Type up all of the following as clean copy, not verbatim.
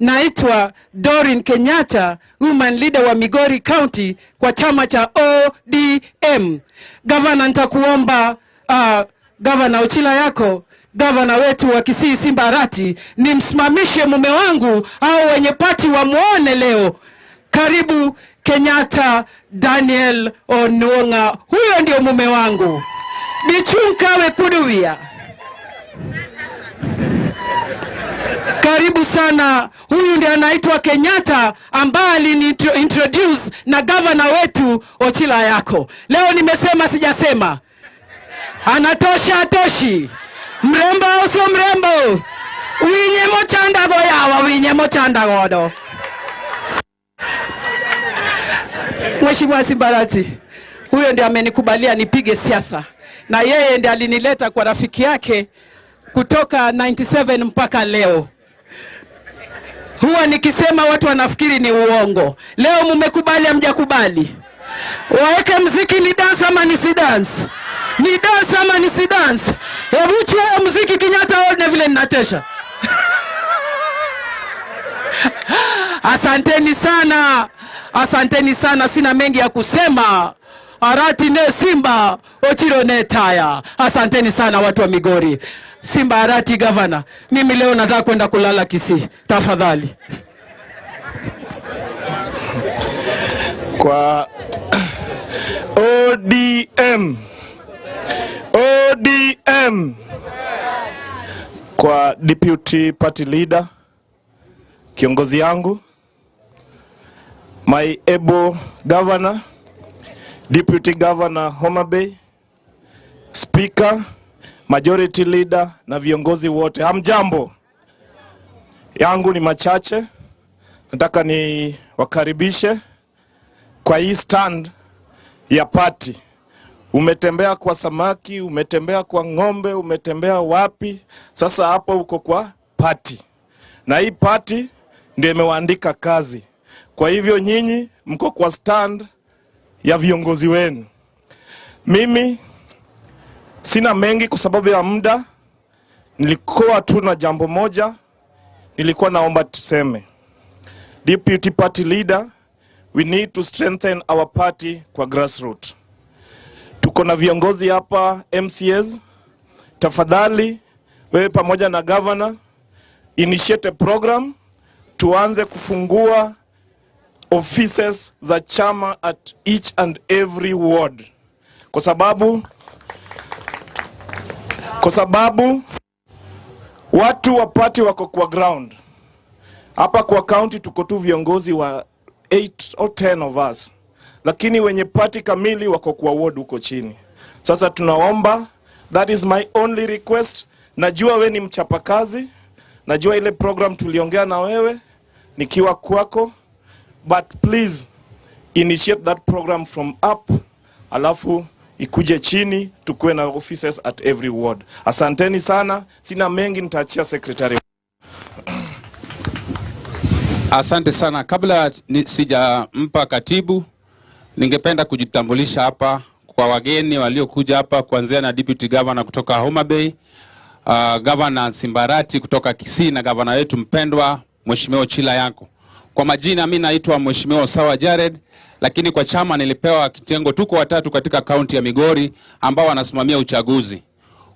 Naitwa Doreen Kenyatta, woman leader wa Migori County kwa chama cha ODM. Gavana, nitakuomba Gavana Ochila yako, gavana wetu wa Kisii Simba Arati, nimsimamishe mume wangu au wenye pati wamuone leo. Karibu Kenyatta Daniel Onuonga, huyo ndio mume wangu. Bichunka wekuduwia. Karibu sana. Huyu ndiye anaitwa Kenyatta ambaye alini-introduce na gavana wetu Ochila yako. Leo nimesema sijasema. Anatosha atoshi. Mrembo au sio mrembo? Winye mochanda goyawa, winye mochanda godo. Mheshimiwa Simba Arati, huyo ndiye amenikubalia nipige siasa. Na yeye ndiye alinileta kwa rafiki yake kutoka 97 mpaka leo. Huwa nikisema watu wanafikiri ni uongo. Leo mmekubali hamjakubali? Waeke muziki ni dance ama ni si dance? Ni dance ama ni si dance? Hebu chukua muziki Kenyatta one vile ninatesha. Asanteni sana. Asanteni sana, sina mengi ya kusema. Arati ne Simba, Ochilo ne taya. Asanteni sana watu wa Migori. Simba Arati governor, mimi leo nataka kwenda kulala Kisii. Tafadhali. Kwa ODM. ODM. Kwa deputy party leader, kiongozi yangu, my able governor, deputy governor Homa Bay, speaker, majority leader na viongozi wote. Hamjambo. Yangu ni machache. Nataka ni wakaribishe kwa hii stand ya party. Umetembea kwa samaki, umetembea kwa ng'ombe, umetembea wapi? Sasa hapo uko kwa party. Na hii party ndio imewaandika kazi. Kwa hivyo nyinyi mko kwa stand ya viongozi wenu. Mimi sina mengi kwa sababu ya muda. Nilikuwa tu na jambo moja, nilikuwa naomba tuseme. Deputy party leader, we need to strengthen our party kwa grassroots. Tuko na viongozi hapa MCAs. Tafadhali wewe pamoja na governor initiate a program tuanze kufungua offices za chama at each and every ward. Kwa sababu watu wa party wako kwa ground. Hapa kwa county tuko tu viongozi wa 8 or 10 of us. Lakini wenye party kamili wako kwa ward huko chini. Sasa tunaomba, that is my only request. Najua we ni mchapakazi. Najua ile program tuliongea na wewe nikiwa kwako. But please initiate that program from up, alafu ikuje chini, tukuwe na offices at every ward. Asanteni sana, sina mengi, nitaachia secretary. Asante sana. Kabla sijampa katibu, ningependa kujitambulisha hapa kwa wageni waliokuja hapa, kuanzia na deputy governor kutoka Homa Bay, Governor Simba Arati kutoka Kisii na governor wetu mpendwa Mheshimiwa Ochila Yako. Kwa majina mimi naitwa Mheshimiwa Osawa Jared, lakini kwa chama nilipewa kitengo, tuko watatu katika kaunti ya Migori ambao wanasimamia uchaguzi.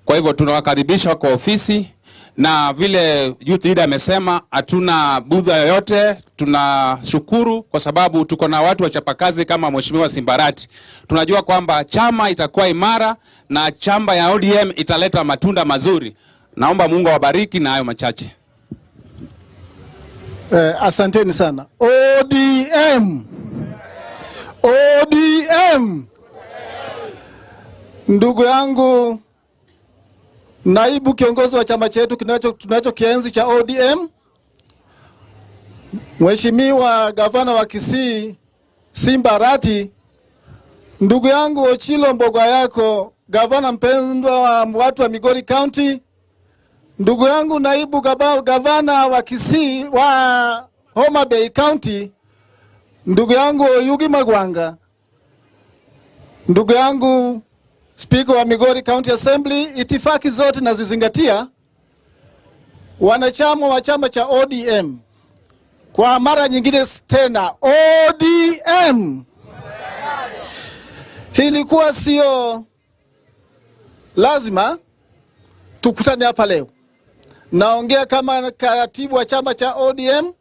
Kwa hivyo tunawakaribisha kwa ofisi, na vile youth leader amesema hatuna budha yoyote. Tunashukuru kwa sababu tuko na watu wachapakazi kama Mheshimiwa Simba Arati. Tunajua kwamba chama itakuwa imara na chama ya ODM italeta matunda mazuri. Naomba Mungu awabariki na hayo machache. Asanteni sana. ODM. ODM. Ndugu yangu naibu kiongozi wa chama chetu tunacho kienzi cha ODM, Mheshimiwa Gavana wa Kisii Simba Arati, ndugu yangu Ochilo Mboga yako, gavana mpendwa wa watu wa Migori County, ndugu yangu naibu gavana wa Kisii wa Homa Bay County, ndugu yangu Oyugi Magwanga, ndugu yangu Speaker wa Migori County Assembly, itifaki zote nazizingatia. Wanachama wa chama cha ODM, Kwa mara nyingine tena, ODM. Ilikuwa sio lazima tukutane hapa leo. Naongea kama katibu wa chama cha ODM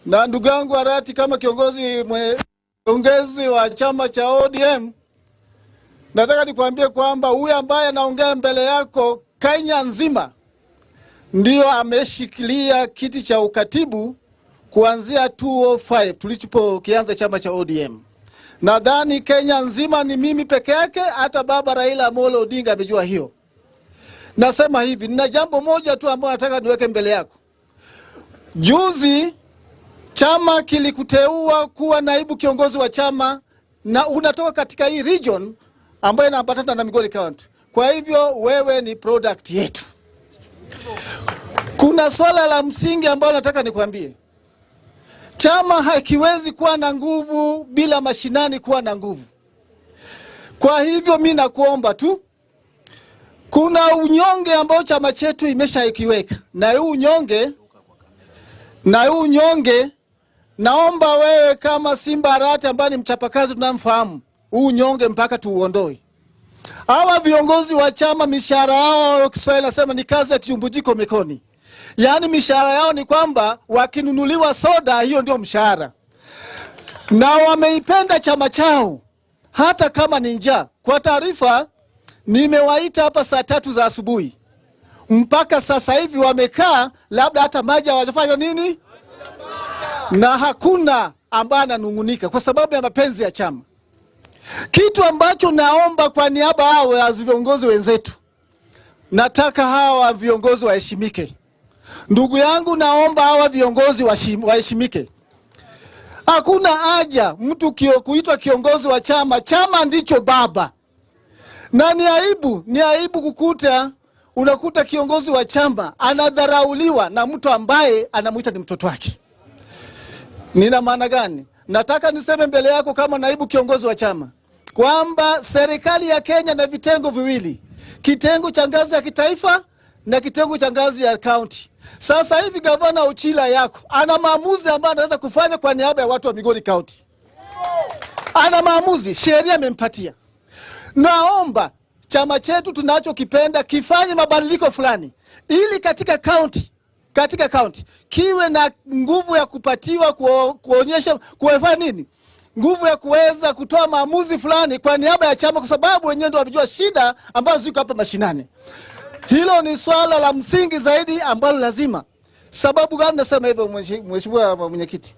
na ndugu yangu Arati kama kiongozi mwongezi wa chama cha ODM. Nataka nikwambie kwamba huyu ambaye anaongea mbele yako Kenya nzima ndio ameshikilia kiti cha ukatibu kuanzia 2005 tulichokianza chama cha ODM. Nadhani Kenya nzima ni mimi peke yake, hata baba Raila Amolo Odinga amejua hiyo. Nasema hivi, nina jambo moja tu ambalo nataka niweke mbele yako. Juzi chama kilikuteua kuwa naibu kiongozi wa chama na unatoka katika hii region ambayo inaambatana na Migori County. Kwa hivyo wewe ni product yetu. Kuna swala la msingi ambalo nataka nikwambie. Chama hakiwezi kuwa na nguvu bila mashinani kuwa na nguvu. Kwa hivyo mimi nakuomba tu, kuna unyonge ambao chama chetu imeshaikiweka. Na huu unyonge naomba wewe kama Simba Arati ambaye ni mchapakazi tunamfahamu, huu unyonge mpaka tuuondoe. Hawa viongozi wa chama mishahara yao, Kiswahili nasema ni kazi ya kichumbujiko mikoni. Yaani mishahara yao ni kwamba wakinunuliwa soda hiyo ndio mshahara. Na wameipenda chama chao hata kama ni njaa. Kwa taarifa nimewaita hapa saa 3 za asubuhi. Mpaka sasa hivi wamekaa, labda hata maji hawajafanya nini? Na hakuna ambaye ananungunika kwa sababu ya mapenzi ya chama. Kitu ambacho naomba kwa niaba hao viongozi wenzetu, nataka hawa viongozi waheshimike. Ndugu yangu, naomba hawa viongozi waheshimike. Hakuna haja mtu kuitwa kiongozi wa chama. Chama ndicho baba. Na ni aibu kukuta unakuta kiongozi wa chama anadharauliwa na mtu ambaye anamuita ni mtoto wake. Nina maana gani? Nataka niseme mbele yako kama naibu kiongozi wa chama kwamba serikali ya Kenya na vitengo viwili, kitengo cha ngazi ya kitaifa na kitengo cha ngazi ya county. Sasa hivi gavana Ochila yako ana maamuzi ambayo anaweza kufanya kwa niaba ya watu wa Migori County. Ana maamuzi, sheria imempatia. Naomba chama chetu tunachokipenda kifanye mabadiliko fulani ili katika county kiwe na nguvu ya kupatiwa kuonyesha kuwafanya nini, nguvu ya kuweza kutoa maamuzi fulani kwa niaba ya chama, kwa sababu wenyewe ndio wamejua shida ambazo ziko hapa mashinani. Hilo ni swala la msingi zaidi ambalo lazima. Sababu gani nasema hivyo, Mheshimiwa Mwenyekiti?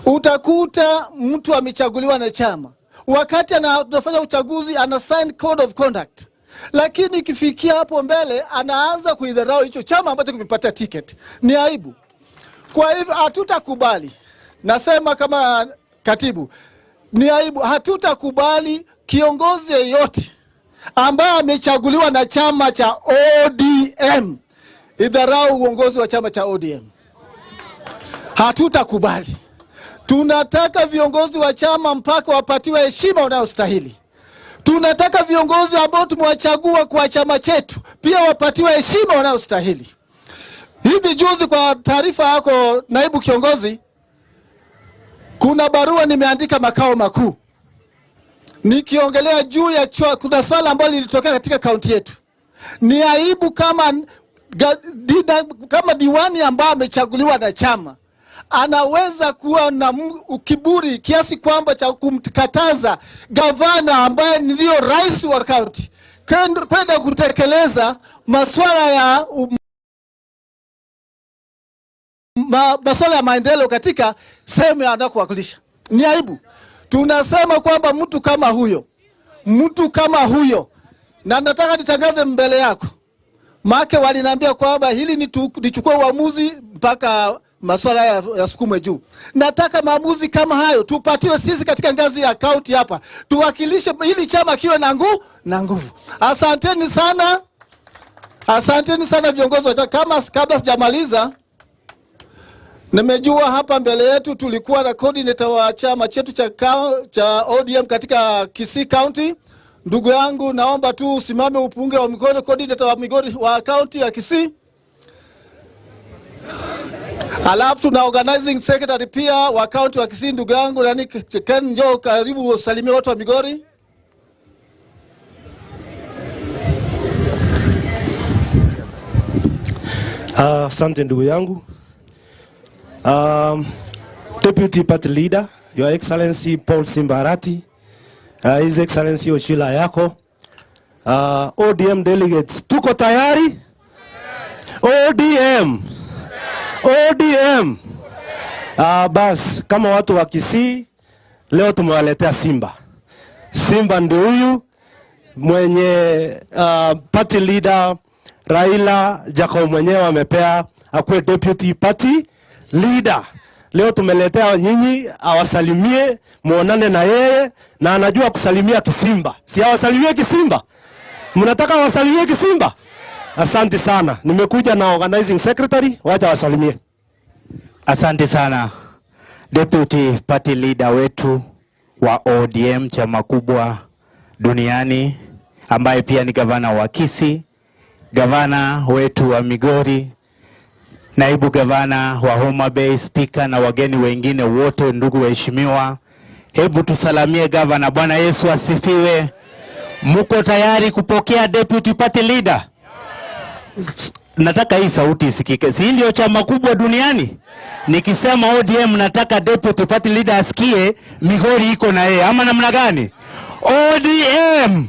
Utakuta mtu amechaguliwa na chama, wakati anafanya uchaguzi ana sign code of conduct, lakini ikifikia hapo mbele anaanza kuidharau hicho chama ambacho kimepatia ticket. Ni aibu. Kwa hivyo hatutakubali. Nasema kama katibu, ni aibu. Hatutakubali kiongozi yeyote ambaye amechaguliwa na chama cha ODM idharau uongozi wa chama cha ODM. Hatutakubali. Tunataka viongozi wa chama mpaka wapatiwe heshima wanayostahili. Tunataka viongozi ambao tumewachagua kwa chama chetu pia wapatiwe heshima wanayostahili. Hivi juzi, kwa taarifa yako naibu kiongozi, kuna barua nimeandika makao makuu nikiongelea juu ya kuna swala ambalo lilitokea katika kaunti yetu. Ni aibu kama diwani ambaye amechaguliwa na chama anaweza kuwa na kiburi kiasi kwamba cha kumkataza gavana ambaye ndio rais wa kaunti kwenda kutekeleza masuala ya masuala ya maendeleo katika sehemu anakowakilisha. Ni aibu. Tunasema kwamba mtu kama huyo, na nataka nitangaze mbele yako, maana waliniambia kwamba hili nichukue uamuzi mpaka masuala ya sukumwe juu. Nataka maamuzi kama hayo tupatiwe sisi katika ngazi ya county hapa, tuwakilishe ili chama kiwe na nguvu. Asanteni sana. Asanteni sana viongozi wa chama. Kama kabla sijamaliza, nimejua hapa mbele yetu tulikuwa na coordinator wa chama chetu cha ODM katika Kisii County. Ndugu yangu, naomba tu usimame upunge wa mikono, coordinator wa Migori wa county ya Kisii. Alafu tuna organizing secretary pia wa county wa Kisii, ndugu yangu nani Ken, njoo karibu usalimie watu wa Migori. Asante ndugu yangu. Deputy Party Leader, Your Excellency Paul Simba Arati, His Excellency Ochilo Ayacko, ODM delegates, tuko tayari? ODM. ODM. Bas, kama watu wa Kisii, leo tumewaletea Simba. Simba ndio huyu mwenye party leader Raila Jacob mwenyewe amepea akuwe deputy party leader. Leo tumeletea nyinyi awasalimie, muonane na yeye, na anajua kusalimia kisimba. Si awasalimie kisimba? Mnataka awasalimie kisimba? Asante sana. Nimekuja na organizing secretary, wacha wasalimie. Asante sana deputy party leader wetu wa ODM, chama kubwa duniani, ambaye pia ni gavana wa Kisii, gavana wetu wa Migori, naibu gavana wa Homa Bay, speaker na wageni wengine wote, ndugu waheshimiwa, hebu tusalamie gavana. Bwana Yesu asifiwe. Muko tayari kupokea deputy party leader? Nataka hii sauti isikike. Si ndio chama kubwa duniani? Nikisema ODM nataka deputy party leader asikie Migori iko na yeye, ama namna gani? ODM.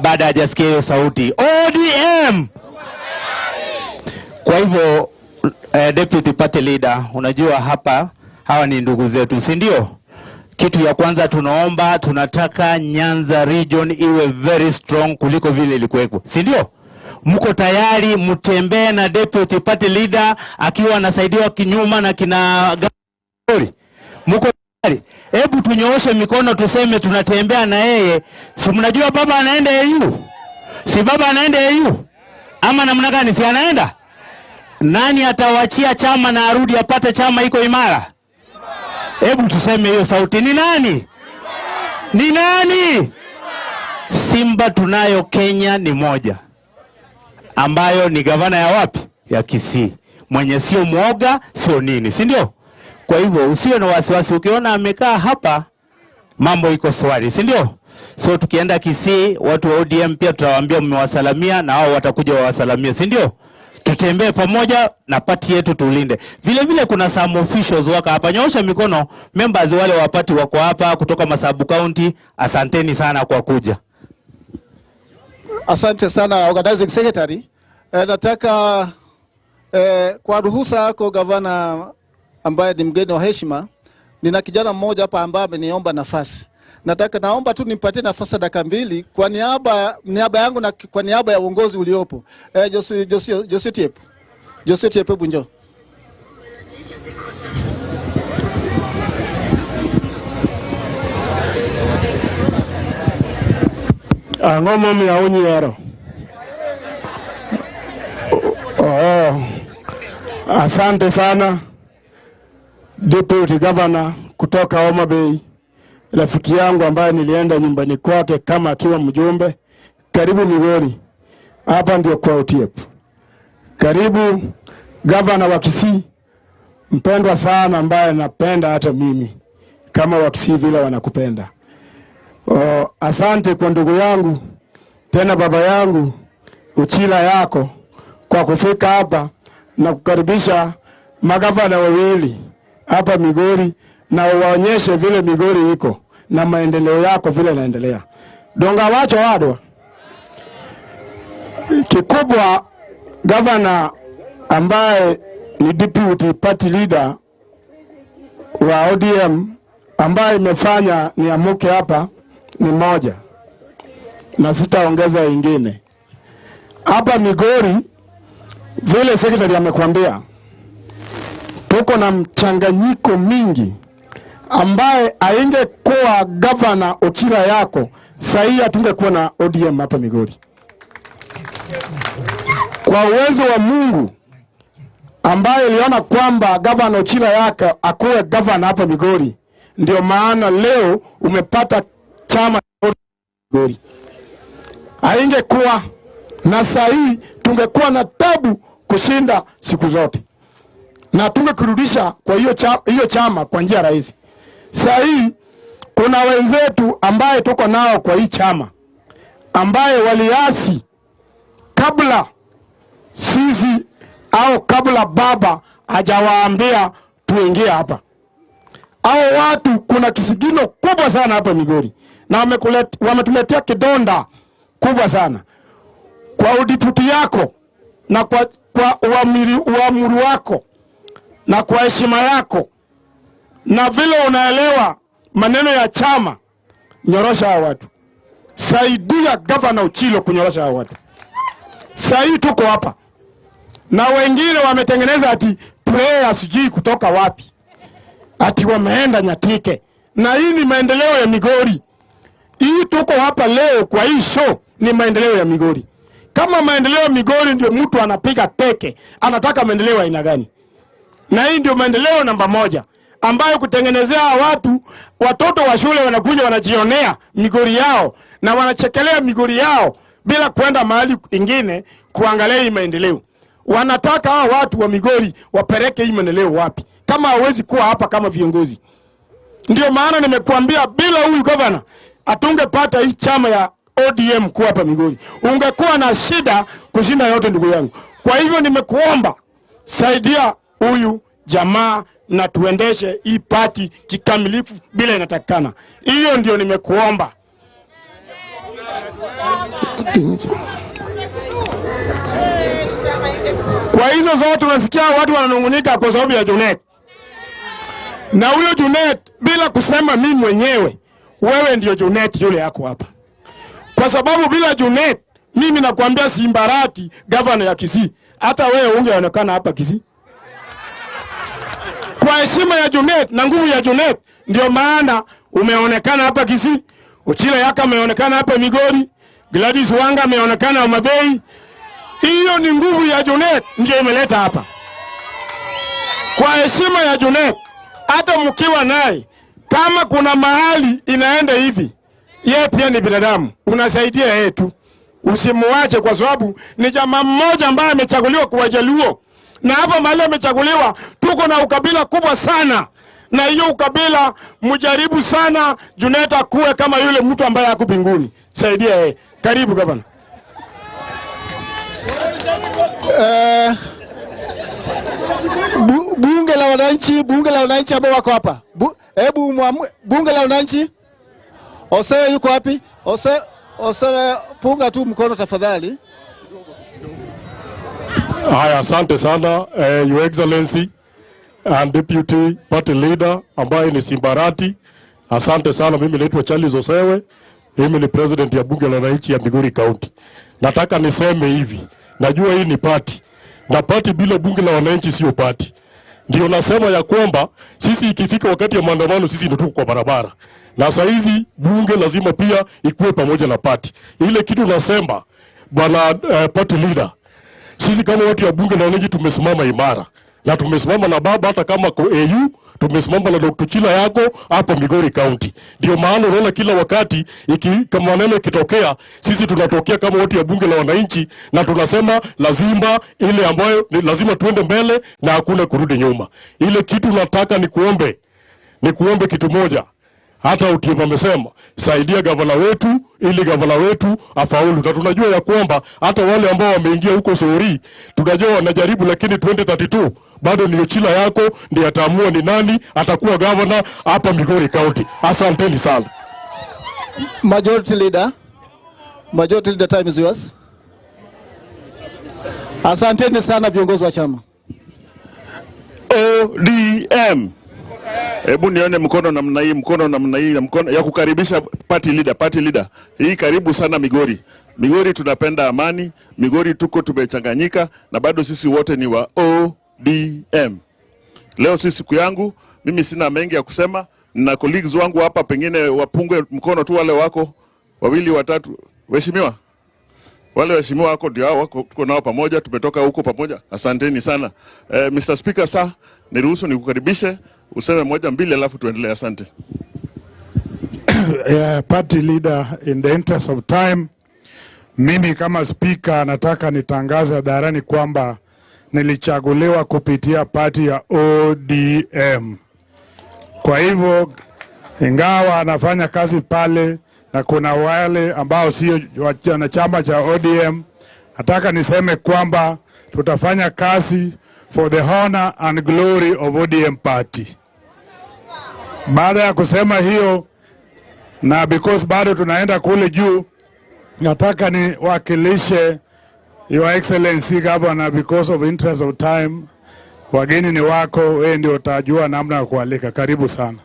Baada hajasikia hiyo sauti. ODM. Kwa hivyo deputy party leader, unajua hapa hawa ni ndugu zetu, si ndio? Kitu ya kwanza tunaomba, tunataka Nyanza region iwe very strong kuliko vile ilikuwepo, si ndio? Mko tayari mtembee na deputy party leader akiwa anasaidiwa kinyuma na kina Gori? Mko tayari? Hebu tunyooshe mikono tuseme tunatembea na yeye. Si mnajua baba anaenda AU? Si baba anaenda AU? Ama namna gani? Si anaenda? Nani atawachia chama na arudi apate chama iko imara? Hebu tuseme hiyo sauti. Ni nani? Ni nani? Simba tunayo Kenya ni moja, ambayo ni gavana ya wapi? Ya Kisii. Mwenye sio muoga, sio nini, si ndio? Kwa hivyo usiwe na wasiwasi, ukiona amekaa hapa mambo iko swali, si ndio? So tukienda Kisii, watu wa ODM pia tutawaambia mmewasalamia, na hao watakuja wawasalamie, si ndio? Tutembee pamoja na party yetu tulinde. Vile vile kuna some officials wako hapa. Nyoosha mikono members wale wa party wako hapa kutoka Masabu County. Asanteni sana kwa kuja. Asante sana organizing secretary. Nataka kwa ruhusa yako gavana ambaye ni mgeni wa heshima, nina kijana mmoja hapa ambaye ameniomba nafasi. Nataka naomba tu nimpatie nafasi dakika mbili kwa niaba yangu na kwa niaba ya uongozi uliopo. Josi Tiep, hebu njoo. Ang'o momiyo unyiero? Oh, asante sana Deputy Governor kutoka Homa Bay, rafiki yangu ambaye nilienda nyumbani kwake kama akiwa mjumbe. Karibu Migori, hapa ndio kwa Otiep. Karibu Governor wa Kisii, mpendwa sana, ambaye napenda hata mimi kama wa Kisii vile wanakupenda. Oh, asante kwa ndugu yangu tena baba yangu Ochilo Ayacko kwa kufika hapa na kukaribisha magavana wawili hapa Migori na waonyeshe vile Migori iko na maendeleo yako vile naendelea. Donga wacho wadwa. Kikubwa governor ambaye ni deputy party leader wa ODM ambaye imefanya niamuke hapa ni moja, na sitaongeza ingine. Hapa Migori vile secretary amekuambia, tuko na mchanganyiko mingi ambaye aingekuwa governor Ochilo Ayacko sahi hatungekuwa na ODM hapa Migori. Kwa uwezo wa Mungu ambaye iliona kwamba governor Ochilo Ayacko akuwe governor hapa Migori, ndio maana leo umepata chama Migori. Haingekuwa na sahi tungekuwa na tabu kushinda siku zote. na tungekurudisha kwa hiyo chama kwa njia rahisi. Sasa hii kuna wenzetu ambaye tuko nao kwa hii chama ambaye waliasi kabla sisi au kabla baba hajawaambia tuingie hapa. Hao watu kuna kisigino kubwa sana hapa Migori, na wametuletea kidonda kubwa sana. Kwa udiputi yako na kwa uamuru wako na kwa heshima yako na vile unaelewa maneno ya chama, nyorosha hao watu. Saidia Gavana Ochilo kunyorosha hao watu. Sasa tuko hapa na wengine wametengeneza ati prayer sijui kutoka wapi, ati wameenda Nyatike, na hii ni maendeleo ya Migori. Hii tuko hapa leo kwa hii show ni maendeleo ya Migori. Kama maendeleo ya Migori ndio mtu anapiga teke, anataka maendeleo aina gani? Na hii ndio maendeleo namba 1 ambayo kutengenezea watu, watoto wa shule wanakuja wanajionea Migori yao na wanachekelea Migori yao bila kwenda mahali ingine kuangalia hii maendeleo. Wanataka hao watu wa Migori wapeleke hii maendeleo wapi kama hawezi kuwa hapa kama viongozi? Ndio maana nimekuambia bila huyu governor atungepata hii chama ya ODM kuwa hapa Migori. Ungekuwa na shida kushinda yote, ndugu yangu. Kwa hivyo nimekuomba, saidia huyu jamaa na tuendeshe hii party kikamilifu bila inatakikana. Hiyo ndio nimekuomba. Kwa hizo zote unasikia watu wananungunika kwa sababu ya Junet. Na huyo Junet, bila kusema mimi mwenyewe, wewe ndio Junet yule yako hapa. Kwa sababu bila Junet, mimi nakwambia Simbarati, governor ya Kisii, hata wewe ungeonekana hapa Kisii. Kwa heshima ya Junet na nguvu ya Junet, ndio maana umeonekana hapa Kisii. Ochilo Yaka ameonekana hapa Migori, Gladys Wanga ameonekana Homa Bay. Hiyo ni nguvu ya Junet ndio imeleta hapa. Kwa heshima ya Junet, hata mkiwa naye, kama kuna mahali inaenda hivi, yeye pia ni binadamu, unasaidia yeye tu. Usimuache, kwa sababu ni jamaa mmoja ambaye amechaguliwa kwa Jaluo. Na hapa mahali amechaguliwa tuko na ukabila kubwa sana. Na hiyo ukabila mjaribu sana Junet akuwe kama yule mtu ambaye ako mbinguni. Saidia yeye. Karibu gavana. Bunge la wananchi, bunge la wananchi ambao wako hapa. Hebu bunge la wananchi. Osewe yuko wapi? Osewe, punga tu mkono tafadhali. Haya, asante sana Your Excellency and Deputy Party Leader ambaye ni Simbarati. Asante sana. Mimi naitwa Charles Osewe. Mimi ni president ya bunge la wananchi ya Migori County. Nataka niseme hivi. Najua hii ni party. Na party bila bunge la wananchi sio party. Ndio nasema ya kwamba sisi ikifika wakati ya maandamano sisi ndio tuko kwa barabara. Na saa hizi bunge lazima pia ikuwe pamoja na party. Ile kitu nasema bwana party leader, sisi kama watu ya bunge la wananchi tumesimama imara. Na tumesimama na baba hata kama kwa AU, tumesimama na Dr. Chila yako hapa Migori County. Ndio maana unaona kila wakati kama maneno ikitokea, sisi tunatokea kama watu ya bunge la wananchi na tunasema lazima ile ambayo ni lazima tuende mbele na hakuna kurudi nyuma. Ile kitu nataka ni kuombe kitu moja. Hata Otieno amesema saidia gavana wetu ili gavana wetu afaulu. Na tunajua ya kwamba hata wale ambao wameingia huko Sori tunajua wanajaribu, lakini 2032 bado ni Ochila yako ndiye ataamua ni nani atakuwa gavana hapa Migori County. Asanteni sana. Majority Leader. Majority Leader, time is yours. Asanteni sana viongozi wa chama. ODM. Hebu nione mkono namna hii, mkono namna hii, mkono ya kukaribisha party leader, party leader. Hii karibu sana Migori. Migori tunapenda amani, Migori tuko tumechanganyika na bado sisi wote ni wa ODM. Leo si siku yangu, mimi sina mengi ya kusema na colleagues wangu hapa pengine wapunge mkono tu wale wako wawili watatu. Waheshimiwa, wale waheshimiwa wako ndio hao wako, tuko nao pamoja, tumetoka huko pamoja. Asanteni sana. Mr. Speaker, sir, niruhusu nikukaribishe useme moja mbili alafu tuendelee. Asante. Party leader, in the interest of time, mimi kama speaker nataka nitangaze hadharani kwamba nilichaguliwa kupitia party ya ODM. Kwa hivyo ingawa anafanya kazi pale na kuna wale ambao sio wanachama cha ODM, nataka niseme kwamba tutafanya kazi for the honor and glory of ODM party. Baada ya kusema hiyo, na because bado tunaenda kule juu, nataka niwakilishe Your Excellency Governor, because of interest of time. Wageni ni wako, wewe ndio utajua namna ya kualika. Karibu sana.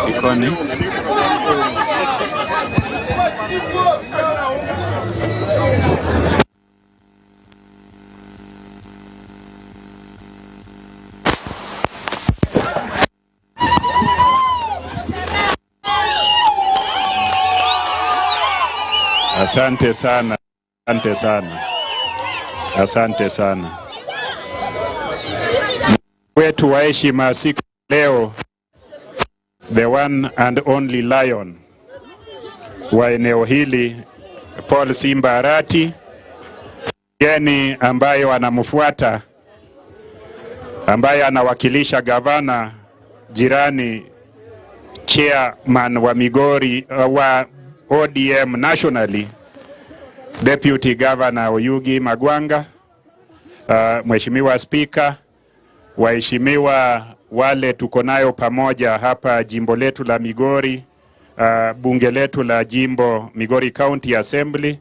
Ikoni. Asante sana, asante sana, asante sana. Wetu wa heshima siku leo, the one and only lion wa eneo hili Paul Simba Arati, mgeni ambaye anamfuata, ambaye anawakilisha gavana jirani, chairman wa Migori wa ODM nationally, Deputy Governor Oyugi Magwanga, Mheshimiwa Speaker, waheshimiwa wale tuko nayo pamoja hapa jimbo letu la Migori, bunge letu la jimbo Migori County Assembly,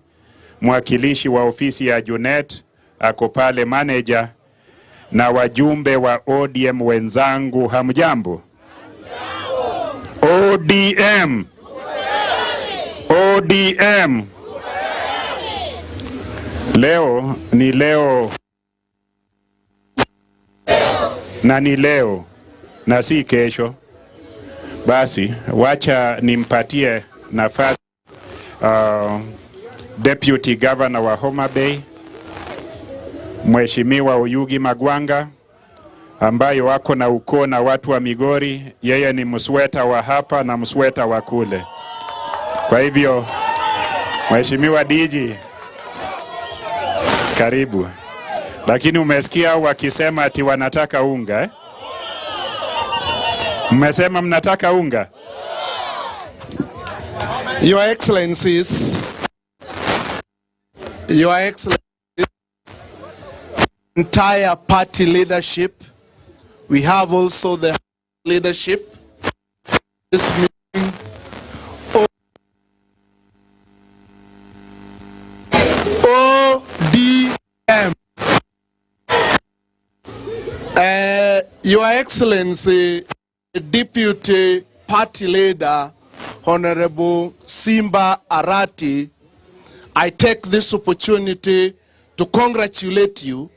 mwakilishi wa ofisi ya Junet ako pale manager, na wajumbe wa ODM wenzangu, hamjambo? ODM, ODM. Leo ni leo na ni leo na si kesho. Basi wacha nimpatie nafasi Deputy Governor wa Homa Bay Mheshimiwa Oyugi Magwanga, ambayo wako na ukoo na watu wa Migori. Yeye ni msweta wa hapa na msweta wa kule. Kwa hivyo Mheshimiwa DG, karibu. Lakini umesikia wakisema ati wanataka unga, eh? Mmesema mnataka unga? Your Excellencies, Your Excellencies, entire party leadership, we have also the leadership. This meeting, ODM. Your Excellency, Deputy Party Leader, Honorable Simba Arati, I take this opportunity to congratulate you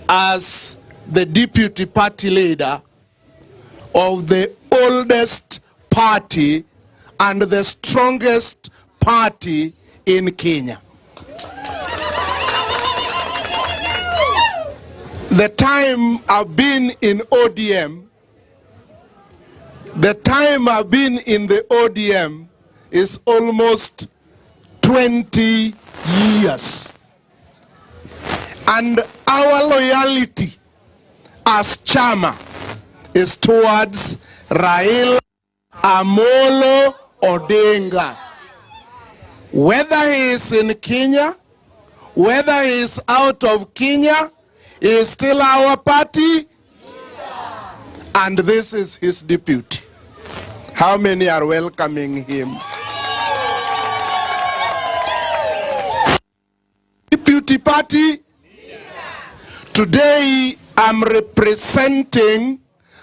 as the Deputy Party Leader of the oldest party and the strongest party in Kenya. The time I've been in ODM, the time I've been in the ODM is almost 20 years. And our loyalty as Chama is towards Raila Amolo Odinga. Whether he is in Kenya, whether he is out of Kenya, he is still our party. And this is his deputy. How many are welcoming him? Deputy party. Today, I'm representing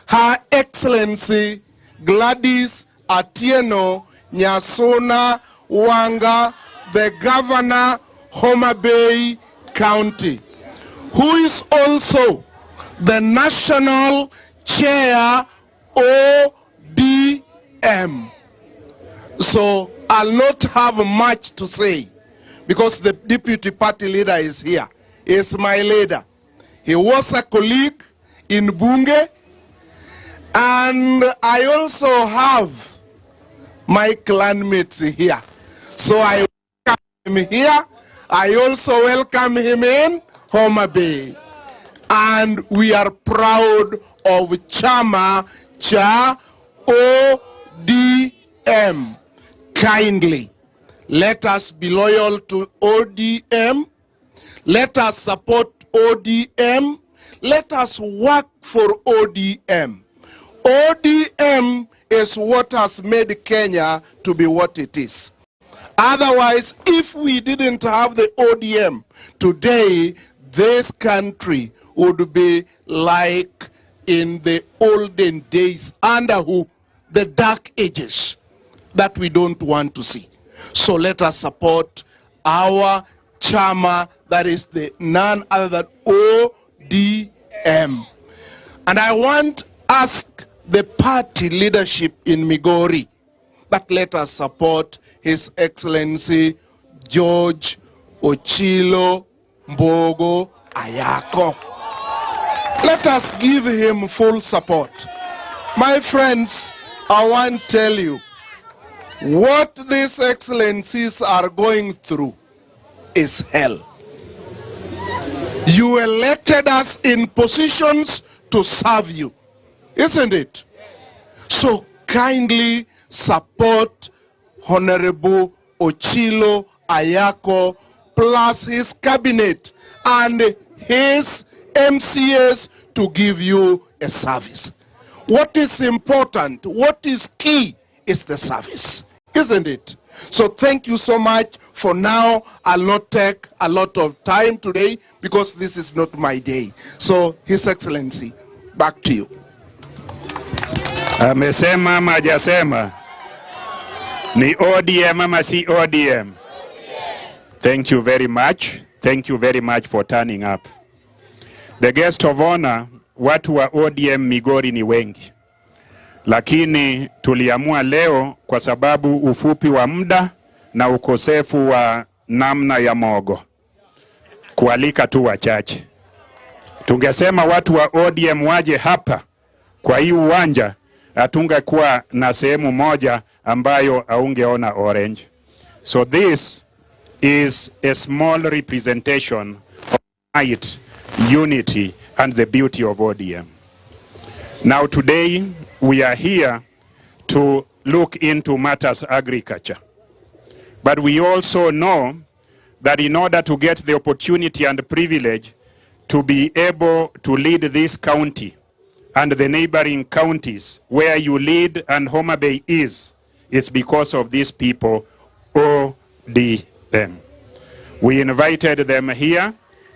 Her Excellency Gladys Atieno Nyasuna Wanga, the Governor, Homa Bay County, who is also the National Chair ODM. So I'll not have much to say because the deputy party leader is here. He is my leader. He was a colleague in Bunge, and I also have my clanmates here. So I welcome him here. I also welcome him in Homa Bay. And we are proud of Chama cha ODM. Kindly, let us be loyal to ODM. Let us support ODM. Let us work for ODM. ODM is what has made Kenya to be what it is. Otherwise, if we didn't have the ODM today, this country would be like in the olden days under who? The dark ages that we don't want to see. So let us support our chama, that is the none other than ODM. And I want ask the party leadership in Migori that let us support His Excellency George Ochilo Mbogo Ayako. Let us give him full support. My friends, I want to tell you, what these excellencies are going through is hell. You elected us in positions to serve you, isn't it? So kindly support Honorable Ochilo Ayako plus his cabinet and his MCAs to give you a service. What is important, what is key is the service, isn't it? So thank you so much. For now, I'll not take a lot of time today because this is not my day. So, His Excellency, back to you. Amesema ama hajasema? Ni ODM ama si ODM? Thank you very much. Thank you very much for turning up. The guest of honor, watu wa ODM Migori ni wengi, lakini tuliamua leo kwa sababu ufupi wa muda na ukosefu wa namna ya mogo kualika tu wachache. Tungesema watu wa ODM waje hapa kwa hii uwanja, hatungekuwa na sehemu moja ambayo haungeona orange. So this is a small representation of might, unity and the beauty of ODM. Now today we are here to look into matters agriculture. But we also know that in order to get the opportunity and privilege to be able to lead this county and the neighboring counties where you lead and Homa Bay is, it's because of these people, ODM. We invited them here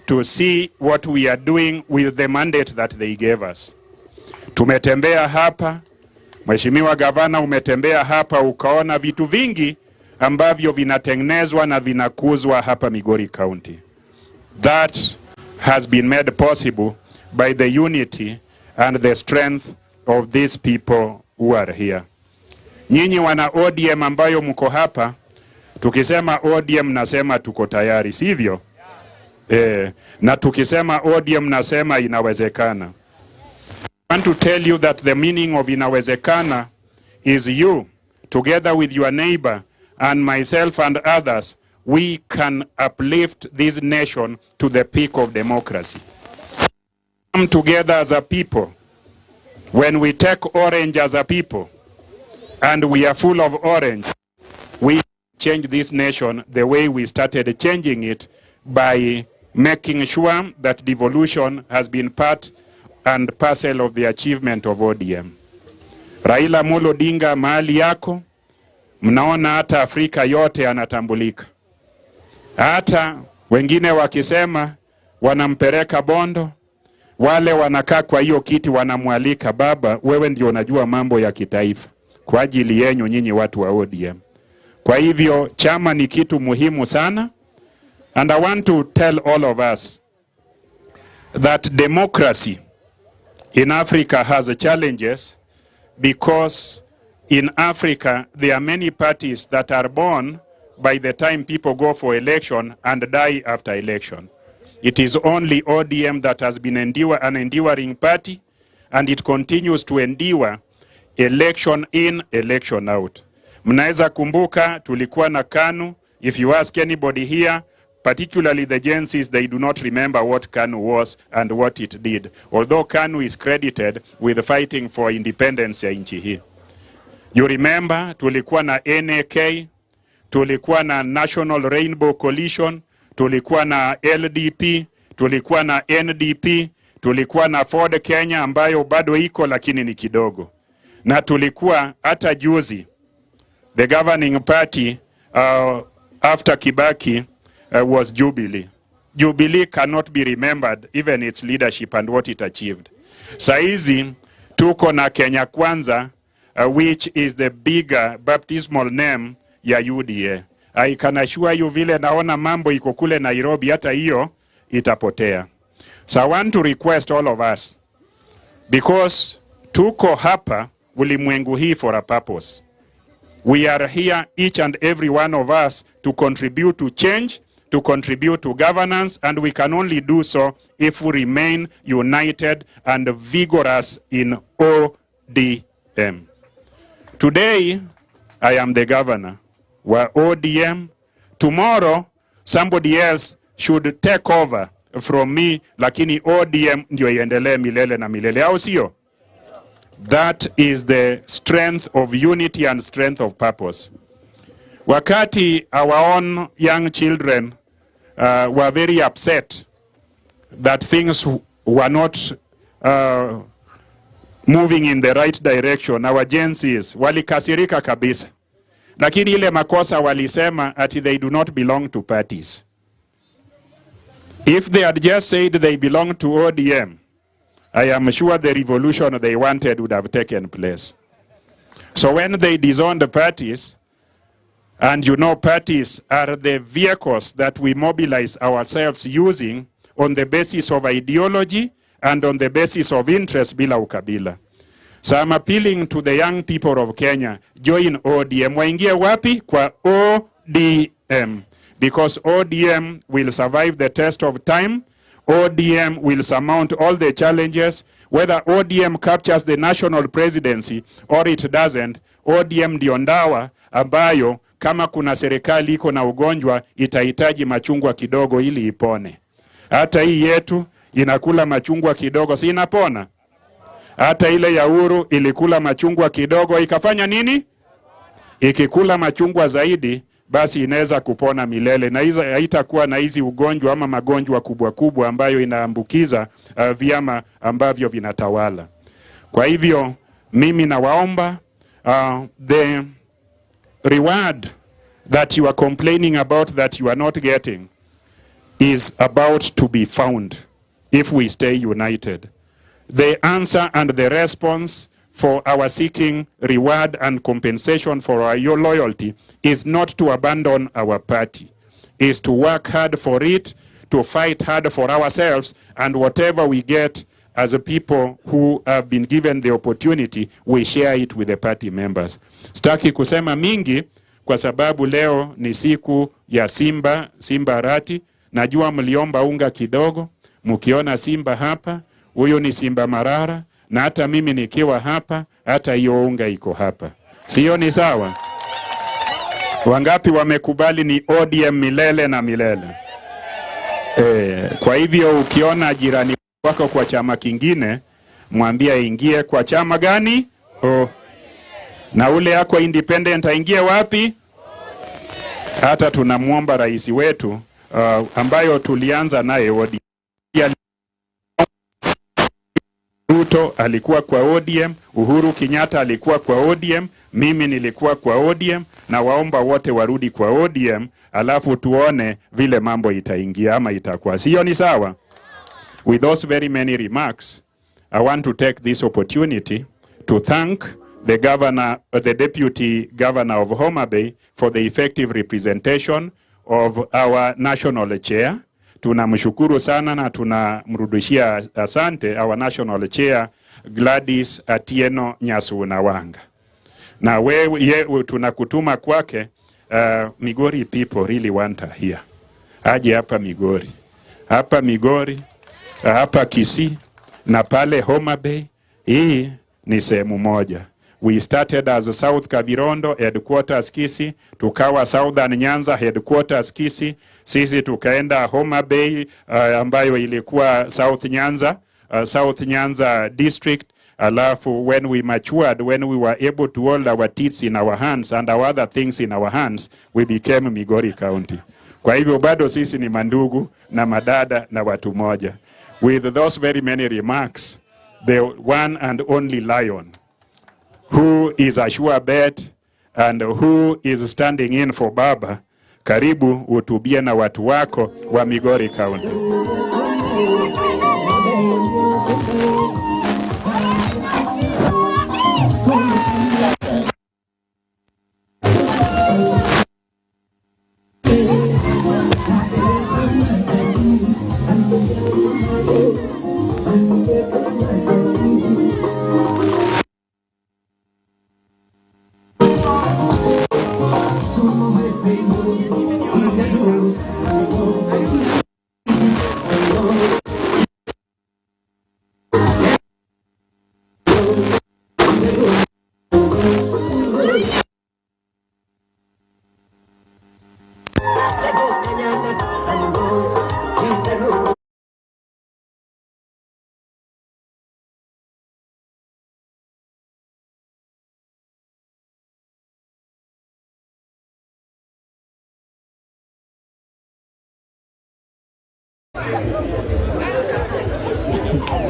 to see what we are doing with the mandate that they gave us. Tumetembea hapa, Mheshimiwa Gavana, umetembea hapa ukaona vitu vingi ambavyo vinatengenezwa na vinakuzwa hapa Migori County. That has been made possible by the unity and the strength of these people who are here. Nyinyi wana ODM ambayo mko hapa, tukisema ODM nasema tuko tayari, sivyo? Na tukisema ODM nasema inawezekana. I want to tell you that the meaning of inawezekana is you, together with your neighbor and myself and others, we can uplift this nation to the peak of democracy. Come together as a people. When we take orange as a people, and we are full of orange, we change this nation the way we started changing it by making sure that devolution has been part and parcel of the achievement of ODM. Raila Amolo Odinga mahali yako, mnaona hata Afrika yote anatambulika. Hata wengine wakisema wanampeleka Bondo, wale wanakaa kwa hiyo kiti wanamwalika, baba, wewe ndio unajua mambo ya kitaifa kwa ajili yenyu nyinyi watu wa ODM. Kwa hivyo chama ni kitu muhimu sana, and I want to tell all of us that democracy in Africa has challenges because in Africa there are many parties that are born by the time people go for election and die after election. It is only ODM that has been an enduring party, and it continues to endure election in, election out. Mnaweza kumbuka tulikuwa na KANU. If you ask anybody here, particularly the Gen Zs, they do not remember what KANU was and what it did. Although KANU is credited with fighting for independence ya nchi hii. You remember tulikuwa na NAK, tulikuwa na National Rainbow Coalition, tulikuwa na LDP, tulikuwa na NDP, tulikuwa na Ford Kenya ambayo bado iko lakini ni kidogo. Na tulikuwa hata juzi the governing party after Kibaki was Jubilee. Jubilee cannot be remembered, even its leadership and what it achieved. Saizi tuko na Kenya Kwanza, which is the bigger baptismal name ya UDA. I can assure you, vile naona mambo iko kule Nairobi, hata hiyo itapotea. So I want to request all of us, because tuko hapa ulimwengu hii for a purpose. We are here, each and every one of us, to contribute to change, to contribute to governance, and we can only do so if we remain united and vigorous in ODM. Today, I am the governor wa ODM. Tomorrow, somebody else should take over from me, lakini ODM ndio iendelee milele na milele, au sio? That is the strength of unity and strength of purpose. Wakati our own young children were very upset that things were not moving in the right direction, our Gen Zs walikasirika kabisa. Lakini ile makosa walisema ati they do not belong to parties. If they had just said they belong to ODM, I am sure the revolution they wanted would have taken place. So when they disowned the parties, and you know parties are the vehicles that we mobilize ourselves using on the basis of ideology and on the basis of interest bila ukabila. So I'm appealing to the young people of Kenya, join ODM. Waingie wapi? Kwa ODM. Because ODM will survive the test of time. ODM will surmount all the challenges. Whether ODM captures the national presidency or it doesn't, ODM ndio ndawa ambayo kama kuna serikali iko na ugonjwa itahitaji machungwa kidogo ili ipone. Hata hii yetu inakula machungwa kidogo, si inapona? Hata ile ya Uhuru ilikula machungwa kidogo ikafanya nini? Ikikula machungwa zaidi basi inaweza kupona milele, na hizo haitakuwa na hizi ugonjwa ama magonjwa kubwa kubwa ambayo inaambukiza vyama ambavyo vinatawala. Kwa hivyo mimi nawaomba, the reward that you are complaining about that you are not getting is about to be found if we stay united. The answer and the response for our seeking reward and compensation for our loyalty is not to abandon our party, is to work hard for it, to fight hard for ourselves, and whatever we get as a people who have been given the opportunity, we share it with the party members. Sitaki kusema mingi kwa sababu leo ni siku ya Simba, Simba Arati. Najua mliomba unga kidogo, mkiona Simba hapa, huyo ni Simba Marara, na hata mimi nikiwa hapa, hata hiyo unga iko hapa. Sio ni sawa? Wangapi wamekubali ni ODM milele na milele? Kwa hivyo ukiona jirani wako kwa chama kingine, mwambie aingie kwa chama gani? Oh. Na ule yako independent aingie wapi? Hata tunamuomba rais wetu ambayo tulianza naye ODM. Ruto alikuwa kwa ODM, Uhuru Kenyatta alikuwa kwa ODM, mimi nilikuwa kwa ODM, na waomba wote warudi kwa ODM, alafu tuone vile mambo itaingia ama itakuwa. Sio ni sawa? With those very many remarks, I want to take this opportunity to thank the governor, the deputy governor of Homa Bay for the effective representation of our national chair. Tunamshukuru sana na tunamrudishia asante our national chair Gladys Atieno Nyasuna Wanga. Na wewe tunakutuma kwake. Migori people really want her here. Aje hapa Migori. Hapa Migori, hapa Kisii na pale Homa Bay. Hii ni sehemu moja. We started as South Kavirondo, headquarters Kisii, tukawa Southern Nyanza, headquarters Kisii, sisi tukaenda Homa Bay ambayo ilikuwa South Nyanza, South Nyanza district. Alafu when we matured, when we were able to hold our teeth in our hands and our other things in our hands, we became Migori County. Kwa hivyo bado sisi ni mandugu na madada na watu moja. With those very many remarks, the one and only lion, who is a sure bet and who is standing in for Baba, karibu utubie na watu wako wa Migori County.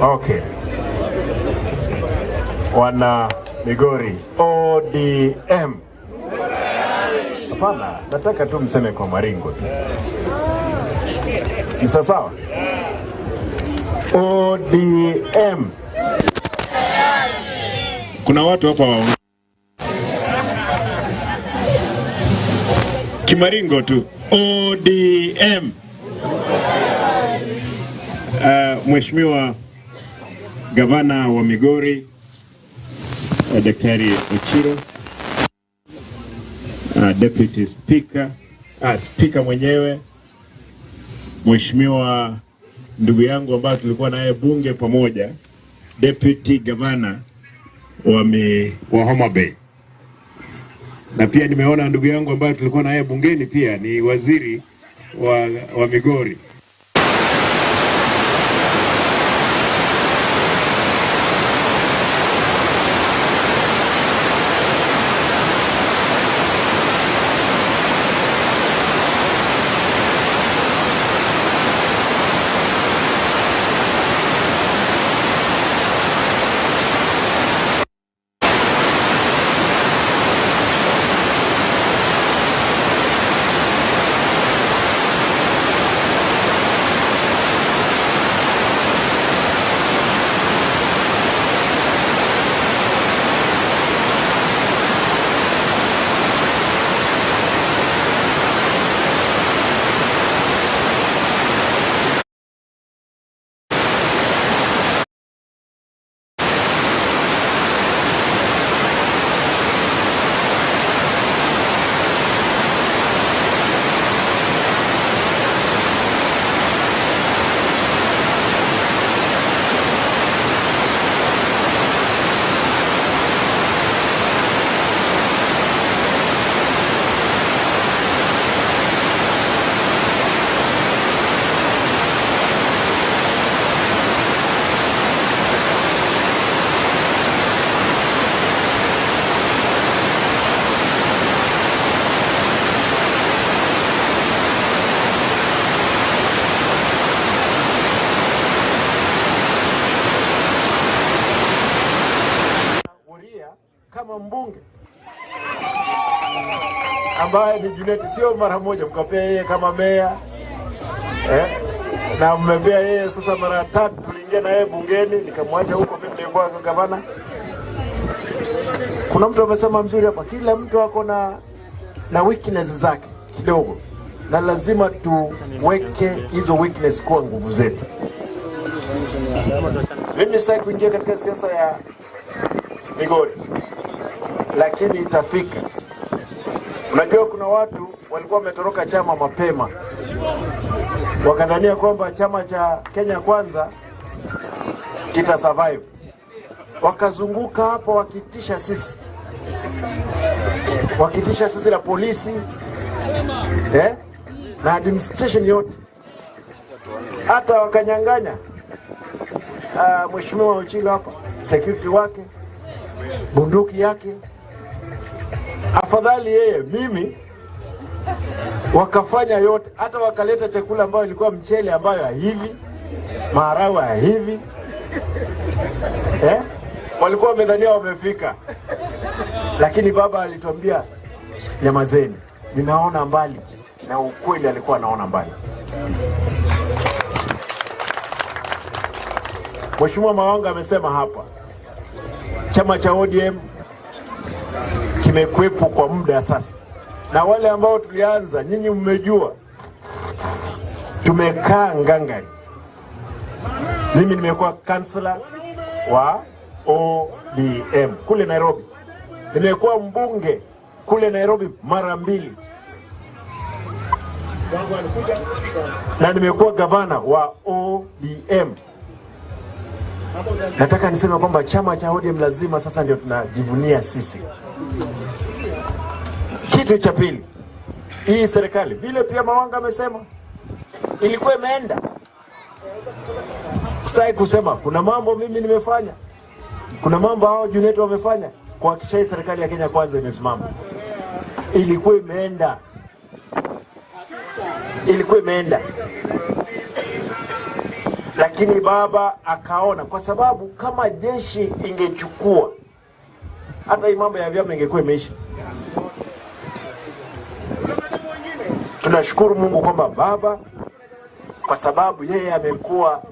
Okay. Wana Migori, ODM. Hapana, nataka tu mseme kwa maringo tu. Ni sawa? ODM. Kuna watu hapa wa kimaringo tu. ODM. Mheshimiwa Gavana wa Migori, Daktari Ochilo, Deputy Speaker, Speaker mwenyewe, Mheshimiwa ndugu yangu ambaye tulikuwa naye bunge pamoja, Deputy Gavana wa Homa Bay. Na pia nimeona ndugu yangu ambaye tulikuwa naye bungeni pia ni waziri wa Migori. Kama mbunge ambaye ni Junet, sio mara moja mkapea yeye kama meya na mmepea yeye sasa mara tatu. Tuliingia na yeye bungeni nikamwacha huko, mimi nilikuwa gavana. Kuna mtu amesema mzuri hapa, kila mtu ako na weakness zake kidogo, na lazima tuweke hizo weakness kuwa nguvu zetu. Mimi sasa kuingia katika siasa ya Migori, lakini itafika. Unajua kuna watu walikuwa wametoroka chama mapema, wakadhania kwamba chama cha Kenya Kwanza kita survive. Wakazunguka hapo wakitisha sisi, wakitisha sisi na polisi na administration yote, hata wakanyang'anya Mheshimiwa Ochilo hapa security wake, bunduki yake. Afadhali yeye, mimi wakafanya yote, hata wakaleta chakula ambayo ilikuwa mchele ambayo hivi, maharagwe hivi walikuwa wamedhania wamefika, lakini baba alituambia nyamazeni, ninaona mbali. Na ukweli alikuwa anaona mbali. Mheshimiwa Mawanga amesema hapa chama cha ODM kimekuwepo kwa muda sasa, na wale ambao tulianza, nyinyi mmejua tumekaa ngangari. Mimi nimekuwa kansela wa ODM kule Nairobi, nimekuwa mbunge kule Nairobi mara 2, na nimekuwa gavana wa ODM. Nataka niseme kwamba chama cha ODM lazima sasa ndio tunajivunia sisi. Kitu cha pili, hii serikali vile pia Mawanga amesema ilikuwa imeenda. Sitaki kusema kuna mambo mimi nimefanya, kuna mambo hao junior wamefanya kuhakikisha hii serikali ya Kenya Kwanza imesimama. Ilikuwa imeenda, ilikuwa imeenda, lakini baba akaona, kwa sababu kama jeshi ingechukua hata hii mambo ya vyama ingekuwa imeisha. Tunashukuru Mungu kwamba baba, kwa sababu yeye amekuwa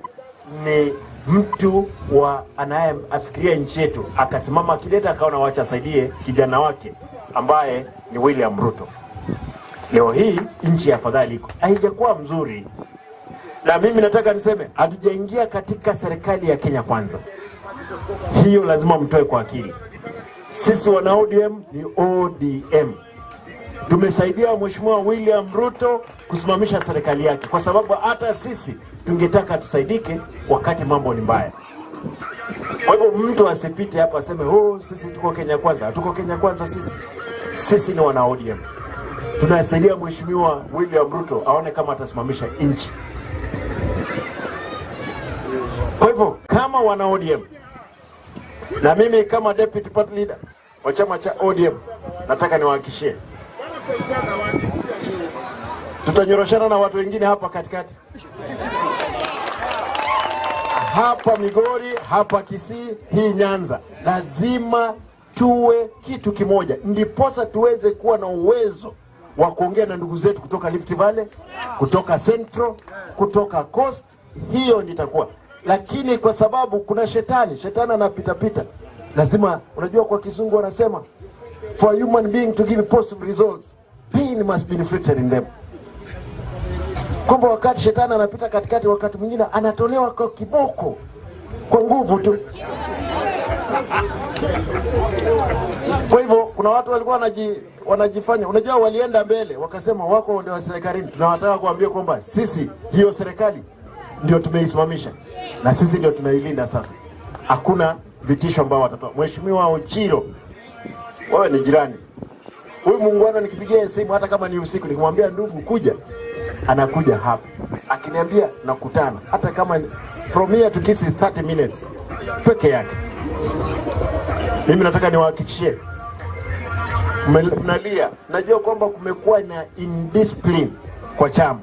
ni mtu wa anayeafikiria nchi yetu, akasimama kidete, akaona wacha asaidie kijana wake ambaye ni William Ruto. Leo hii nchi ya afadhali iko, haijakuwa mzuri. Na mimi nataka niseme hatujaingia katika serikali ya Kenya Kwanza. Hiyo lazima mtoe kwa akili. Sisi wana ODM ni ODM. Tumesaidia Mheshimiwa William Ruto kusimamisha serikali yake, kwa sababu hata sisi tungetaka tusaidike wakati mambo ni mbaya. Kwa hivyo mtu asipite hapa aseme oh, sisi tuko Kenya Kwanza. Hatuko Kenya Kwanza sisi. Sisi ni wana ODM. Tunasaidia Mheshimiwa William Ruto aone kama atasimamisha nchi. Kwa hivyo kama wana ODM, na mimi kama deputy party leader wa chama cha ODM, nataka niwahakikishie tutanyoroshana na watu wengine hapa katikati, hapa Migori, hapa Kisii, hii Nyanza. Lazima tuwe kitu kimoja, ndiposa tuweze kuwa na uwezo wa kuongea na ndugu zetu kutoka Rift Valley, kutoka Central, kutoka Coast. Hiyo nitakuwa. Lakini kwa sababu kuna shetani, shetani anapita pita, lazima, unajua kwa kizungu wanasema for a human being to give positive results, pain must be inflicted in them. Kwamba wakati shetani anapita katikati, wakati mwingine anatolewa kwa kiboko, kwa nguvu tu. Kwa hivyo kuna watu walikuwa wanajifanya, unajua walienda mbele wakasema wako ndio wa serikalini. Tunawataka kuambia kwamba sisi hiyo serikali ndio tumeisimamisha na sisi ndio tunailinda sasa. Hakuna vitisho ambao watatoa. Mheshimiwa Ochilo, wewe ni jirani. Huyu muungwana nikipigia simu hata kama ni usiku nikimwambia ndugu kuja, anakuja hapa. Akiniambia nakutana, hata kama from here to Kisii 30 minutes peke yake. Mimi nataka niwahakikishie, mnalia, najua kwamba kumekuwa na indiscipline kwa chama.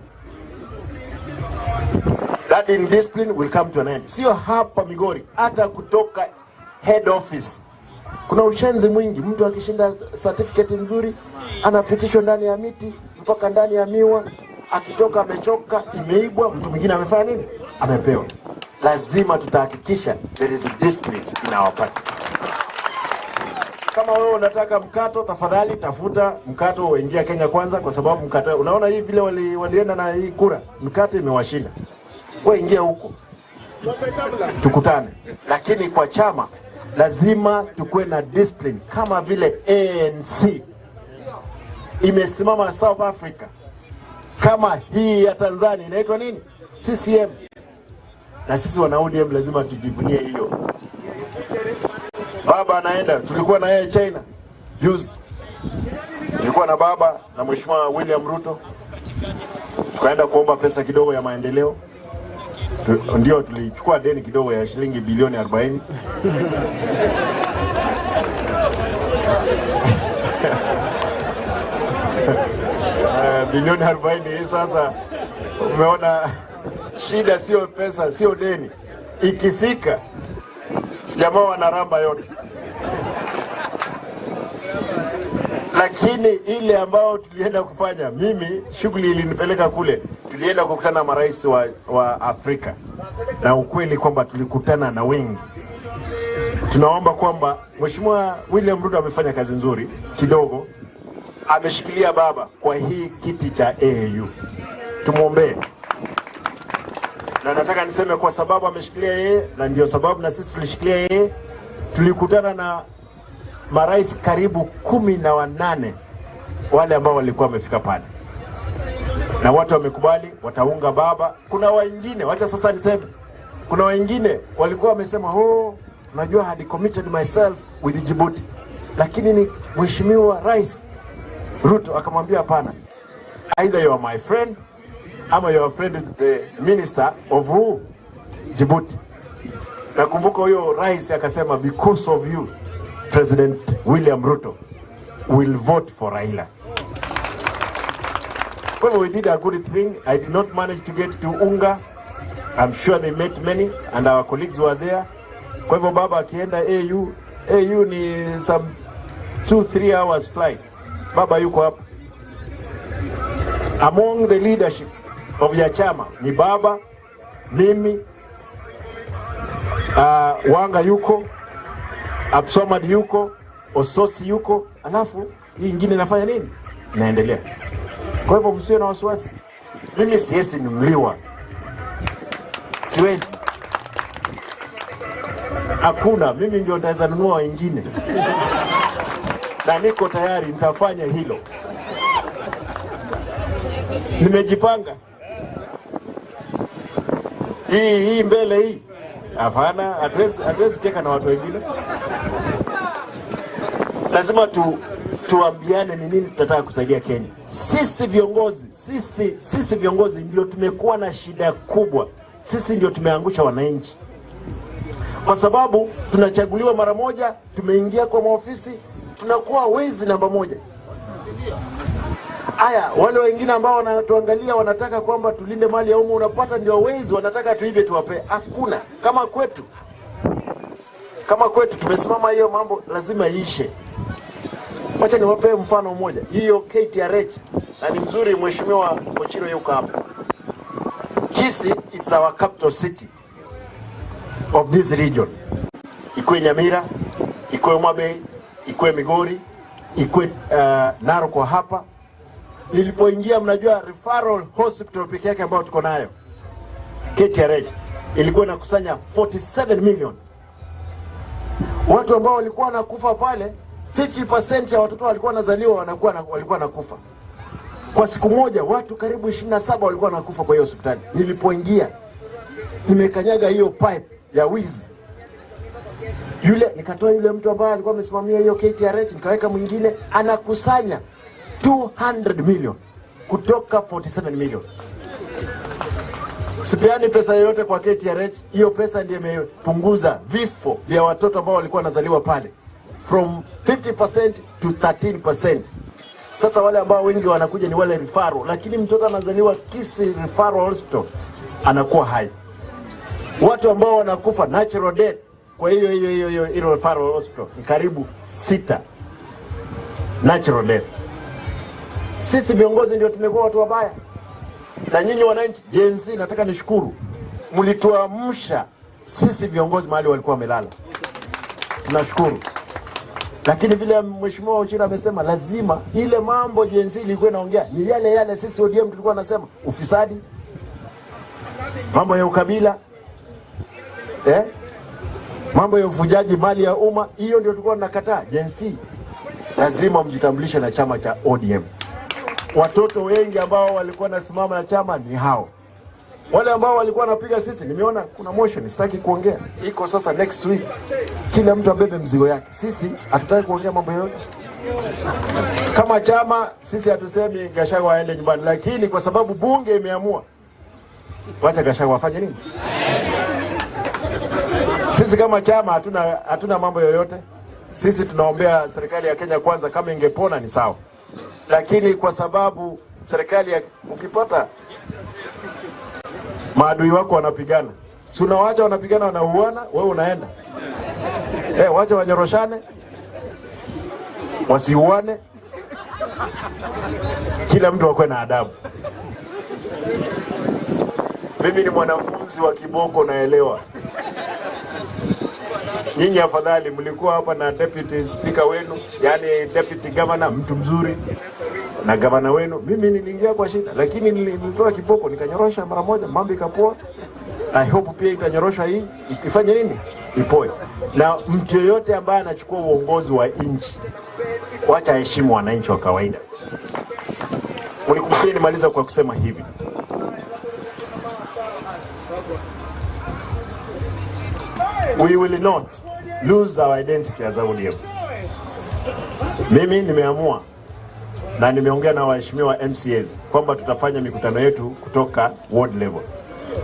That indiscipline will come to an end. Sio hapa Migori, hata kutoka head office. Kuna ushenzi mwingi, mtu akishinda certificate nzuri anapitishwa ndani ya miti mpaka ndani ya miwa, akitoka amechoka, imeibwa, mtu mwingine amefanya nini? Amepewa. Lazima tutahakikisha there is a discipline in our party. Kama wewe unataka mkato, tafadhali tafuta mkato uingia Kenya Kwanza, kwa sababu mkato, unaona hii vile walienda na hii kura, mkato imewashinda. Wewe ingia huko, tukutane. Lakini kwa chama lazima tukue na discipline, kama vile ANC imesimama South Africa, kama hii ya Tanzania inaitwa nini? CCM. Na sisi wana ODM lazima tujivunie hiyo. Baba anaenda, tulikuwa na yeye China juzi, tulikuwa na baba na Mheshimiwa William Ruto, tukaenda kuomba pesa kidogo ya maendeleo. Ndio tulichukua deni kidogo ya shilingi bilioni 40. Bilioni 40 hii sasa, umeona shida sio pesa, sio deni. Ikifika jamaa wanaramba yote. Lakini ile ambao tulienda kufanya, mimi shughuli ilinipeleka kule, tulienda kukutana na marais wa Afrika, na ukweli kwamba tulikutana na wengi. Tunaomba kwamba Mheshimiwa William Ruto amefanya kazi nzuri kidogo, ameshikilia baba kwa hii kiti cha AU, tumuombee. Na nataka niseme kwa sababu ameshikilia yeye, na ndio sababu na sisi tulishikilia yeye. Tulikutana na marais karibu 18 wale ambao walikuwa wamefika pale, na watu wamekubali wataunga baba. Kuna wengine, wacha sasa niseme, kuna wengine walikuwa wamesema, oh, unajua had committed myself with Djibouti, lakini ni Mheshimiwa Rais Ruto akamwambia hapana, either you are my friend ama you are friend with the minister of who? Djibouti. Nakumbuka huyo rais akasema, because of you President William Ruto will vote for Raila. Well, we did a good thing. I did not manage to get to UNGA. I'm sure they met many and our colleagues were there. Kwa hivyo baba akienda AU, AU ni some 2-3 hours flight. Baba yuko hapa. Among the leadership of ya chama ni baba, mimi, Wanga yuko, Absomad yuko, Ososi yuko, alafu hii ingine inafanya nini? Inaendelea. Kwa hivyo msiwe na wasiwasi. Mimi siwezi nunuliwa. Siwezi. Hakuna, mimi ndio nitaweza nunua wengine. Na niko tayari nitafanya hilo. Nimejipanga. Hii mbele hii. Hapana, hatuwezi cheka na watu wengine. Lazima tuambiane ni nini tutataka kusaidia Kenya. Sisi viongozi, sisi viongozi ndio tumekuwa na shida kubwa. Sisi ndio tumeangusha wananchi. Kwa sababu tunachaguliwa mara moja, tumeingia kwa maofisi, tunakuwa wezi namba moja. Aya, wale wengine ambao wanatuangalia wanataka kwamba tulinde mali ya umma, unapata ndio wezi wanataka tuibe tuwape. Hakuna. Kama kwetu tumesimama, hiyo mambo lazima iishe. Wacha niwape mfano mmoja. Hiyo KTRH, na ni mzuri Mheshimiwa Ochilo yuko hapa. Kisii, it's our capital city of this region. Ikue Nyamira, ikue Homa Bay, ikue Migori, ikue Narok hapa. Nilipoingia, mnajua referral hospital peke yake ambayo tuko nayo KTRH ilikuwa inakusanya 47 million. Watu ambao walikuwa wanakufa pale, 50% ya watoto walikuwa wanazaliwa walikuwa wanakufa. Kwa siku moja watu karibu 27 walikuwa wanakufa kwa hiyo hospitali. Nilipoingia nimekanyaga hiyo pipe ya wizi. Yule nikatoa yule mtu ambaye alikuwa amesimamia hiyo KTRH, nikaweka mwingine anakusanya 200 million kutoka 47 million. Sipeani pesa yoyote kwa KTRH. Hiyo pesa ndiyo imepunguza vifo vya watoto ambao walikuwa wanazaliwa pale from 50% to 13%. Sasa wale ambao wengi wanakuja ni wale referral, lakini mtoto anazaliwa Kisii Referral Hospital anakuwa hai. Watu ambao wanakufa natural death kwa hiyo referral hospital ni karibu 6 natural death. Sisi viongozi ndio tumekuwa watu wabaya. Na nyinyi wananchi Gen Z, nataka nishukuru, mlituamsha sisi viongozi mahali walikuwa wamelala. Tunashukuru. Lakini vile Mheshimiwa Ochilo amesema, lazima ile mambo Gen Z ilikuwa inaongea ni yale yale sisi ODM tulikuwa nasema, ufisadi, mambo ya ukabila, mambo ya ufujaji mali ya umma, hiyo ndio tulikuwa tunakataa. Gen Z lazima mjitambulishe na chama cha ODM. Watoto wengi ambao walikuwa nasimama na chama ni hao. Wale ambao walikuwa wanapiga sisi, nimeona kuna motion, sitaki kuongea. Iko sasa next week. Kila mtu abebe mzigo yake. Sisi hatutaki kuongea mambo yoyote. Kama chama sisi hatusemi Gachagua aende nyumbani, lakini kwa sababu bunge imeamua, wacha Gachagua afanye nini? Sisi kama chama hatuna mambo yoyote. Sisi tunaombea serikali ya Kenya Kwanza, kama ingepona ni sawa. Lakini kwa sababu serikali ya, ukipata maadui wako wanapigana, si unawaacha wanapigana wanauana, wewe unaenda. Wacha wanyoroshane, wasiuane, kila mtu akwe na adabu. Mimi ni mwanafunzi wa kiboko, naelewa. Nyinyi afadhali mlikuwa hapa na deputy speaker wenu, yani deputy governor, mtu mzuri, na governor wenu. Mimi niliingia kwa shida, lakini nilitoa kiboko nikanyorosha mara moja, mambo ikapoa. I hope pia itanyoroshwa hii, ikifanye nini? Ipoe. Na mtu yeyote ambaye anachukua uongozi wa nchi, wacha heshimu wananchi wa kawaida. Mlikumbukeni, nimaliza kwa kusema hivi. We will not lose our identity as ODM. Mimi nimeamua na nimeongea na waheshimiwa MCAs kwamba tutafanya mikutano yetu kutoka ward level.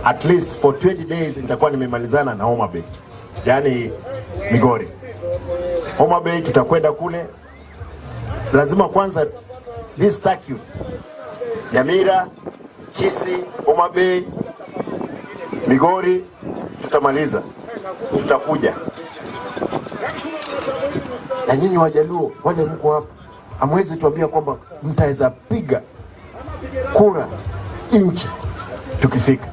At least for 20 days nitakuwa nimemalizana na Homa Bay, yani Migori. Homa Bay tutakwenda kule. Lazima kwanza this circuit, Nyamira, Kisii, Homa Bay, Migori, tutamaliza. Tutakuja. Na nyinyi Wajaluo wale mko hapa, hamwezi tuambia kwamba mtaweza piga kura nchi tukifika.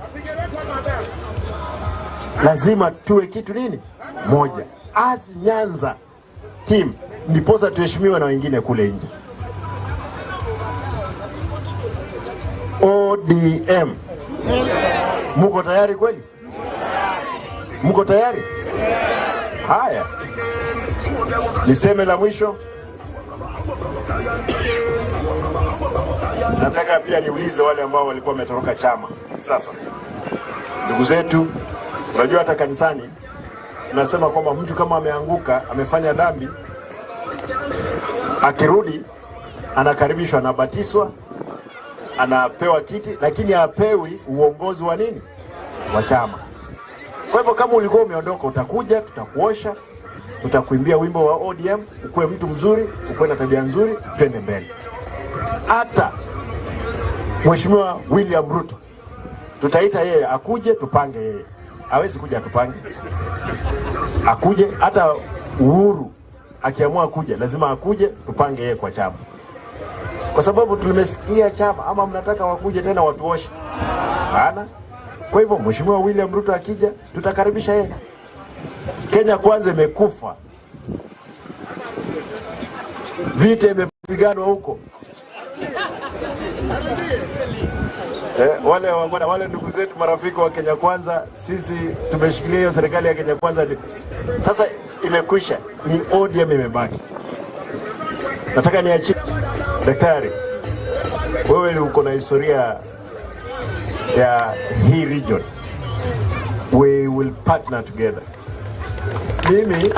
Lazima tuwe kitu nini? Moja. As Nyanza team, ndiposa tuheshimiwe na wengine kule nje. ODM. Mko tayari kweli? Mko tayari? Haya. Niseme la mwisho. Nataka pia niulize wale ambao walikuwa wametoroka chama. Sasa ndugu zetu, unajua hata kanisani tunasema kwamba mtu kama ameanguka, amefanya dhambi, akirudi anakaribishwa, anabatiswa, anapewa kiti, lakini hapewi uongozi wa nini? Wa chama. Kwa hivyo kama ulikuwa umeondoka, utakuja, tutakuosha, tutakuimbia wimbo wa ODM, ukuwe mtu mzuri, ukuwe na tabia nzuri, twende mbele. Hata Mheshimiwa William Ruto tutaita yeye akuje, tupange yeye. Hawezi kuja tupange. Akuje, hata Uhuru akiamua kuja, lazima akuje, tupange yeye kwa chama. Kwa sababu tulimesikia chama, ama mnataka wakuje tena watuoshe? Hapana. Kwa hivyo Mheshimiwa William Ruto akija, tutakaribisha yeye. Kenya Kwanza imekufa. Vita imepiganwa huko. Wale ndugu zetu marafiki wa Kenya Kwanza, sisi tumeshikilia hiyo serikali ya Kenya Kwanza. Sasa imekwisha, ni ODM imebaki. Nataka niachie daktari, wewe uko na historia ya hii region. We will partner together. Mimi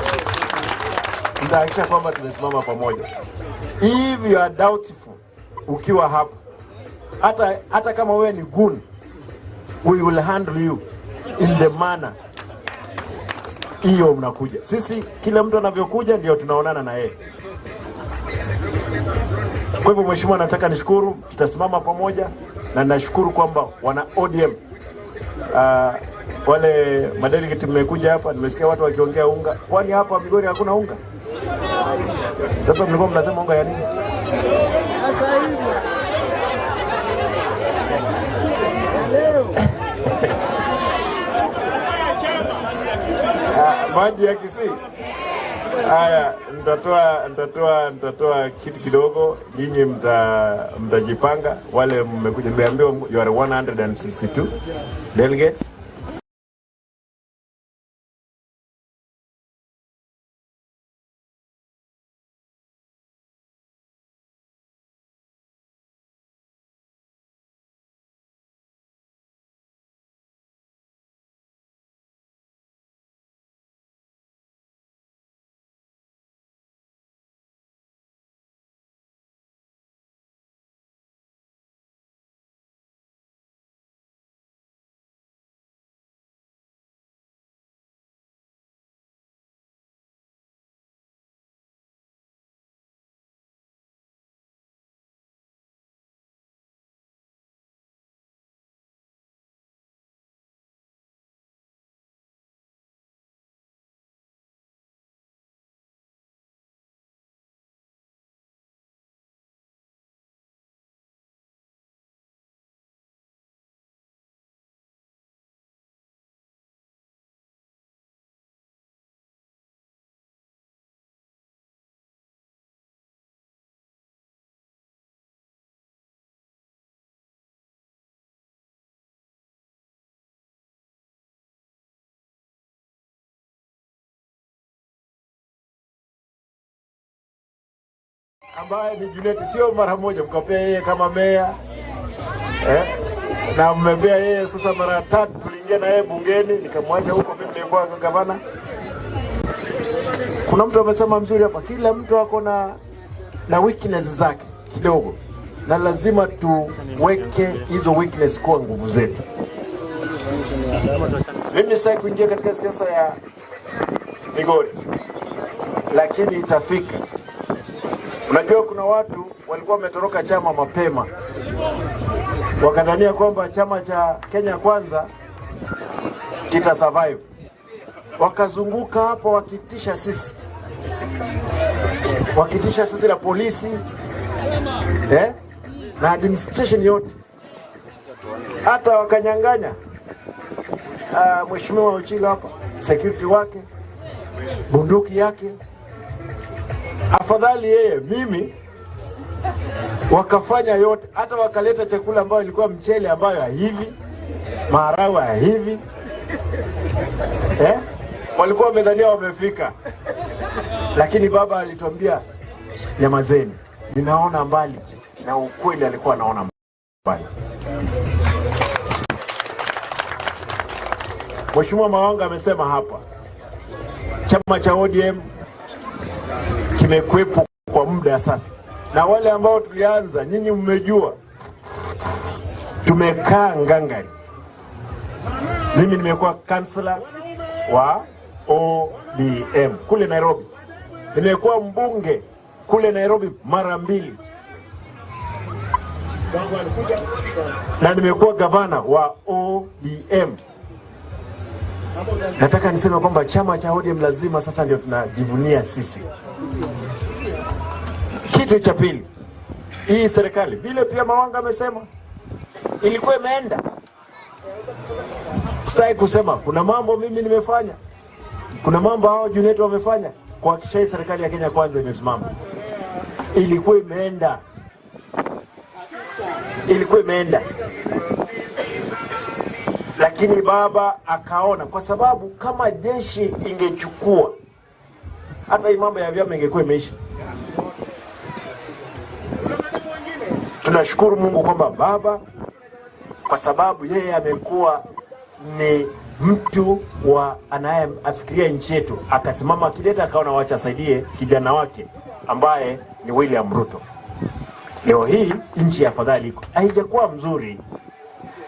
nitahakikisha kwamba tumesimama pamoja. If you are doubtful ukiwa hapa, hata kama wewe ni goon, we will handle you in the manner hiyo mnakuja. Sisi kila mtu anavyokuja ndio tunaonana na yeye. Kwa hivyo mheshimiwa, nataka nishukuru, tutasimama pamoja, na nashukuru kwamba wana ODM wale madelegate mmekuja hapa, nimesikia watu wakiongea unga. Kwani hapa Migori hakuna unga? Sasa mlikuwa mnasema unga ya nini? Maji ya Kisii. Haya, nitatoa kitu kidogo, nyinyi mtajipanga. Wale mmekuja, nimeambiwa you are 162 delegates. Ambaye ni Junet, sio mara moja mkapea yeye kama meya na mmepea yeye sasa mara tatu. Tuliingia na yeye bungeni, nikamwacha huko, mimi nilikuwa gavana. Kuna mtu amesema mzuri hapa, kila mtu ako na weakness zake kidogo, na lazima tuweke hizo weakness kuwa nguvu zetu. Mimi sitaki kuingia katika siasa ya Migori, lakini itafika. Unajua, kuna watu walikuwa wametoroka chama mapema, wakadhania kwamba chama cha Kenya Kwanza kita survive, wakazunguka hapo wakitisha sisi na polisi na administration yote, hata wakanyang'anya mheshimiwa Ochilo hapa security wake, bunduki yake. Afadhali yeye mimi, wakafanya yote, hata wakaleta chakula ambayo ilikuwa mchele ambayo haivi, maharagwe haivi, Walikuwa wamedhania wamefika, lakini baba alituambia nyamazeni, ninaona mbali, na ukweli alikuwa anaona mbali. Mheshimiwa Mawanga amesema hapa, chama cha ODM kimekuwepo kwa muda sasa, na wale ambao tulianza, nyinyi mmejua, tumekaa ngangari. Mimi nimekuwa kansela wa ODM kule Nairobi, nimekuwa mbunge kule Nairobi mara mbili, na nimekuwa gavana wa ODM. Nataka niseme kwamba chama cha ODM lazima sasa ndio tunajivunia sisi. Kitu cha pili, hii serikali vile pia Mawanga amesema ilikuwa imeenda. Sitaki kusema kuna mambo mimi nimefanya, kuna mambo hao Junet wamefanya kuhakikisha hii serikali ya Kenya Kwanza imesimama. Ilikuwa imeenda, ilikuwa imeenda, lakini baba akaona, kwa sababu kama jeshi ingechukua hata hii mambo ya vyama ingekuwa imeisha. Tunashukuru Mungu kwamba baba, kwa sababu yeye amekuwa ni mtu wa anayeafikiria nchi yetu, akasimama kidete, akaona wacha asaidie kijana wake ambaye ni William Ruto. Leo hii nchi ya afadhali iko, haijakuwa mzuri,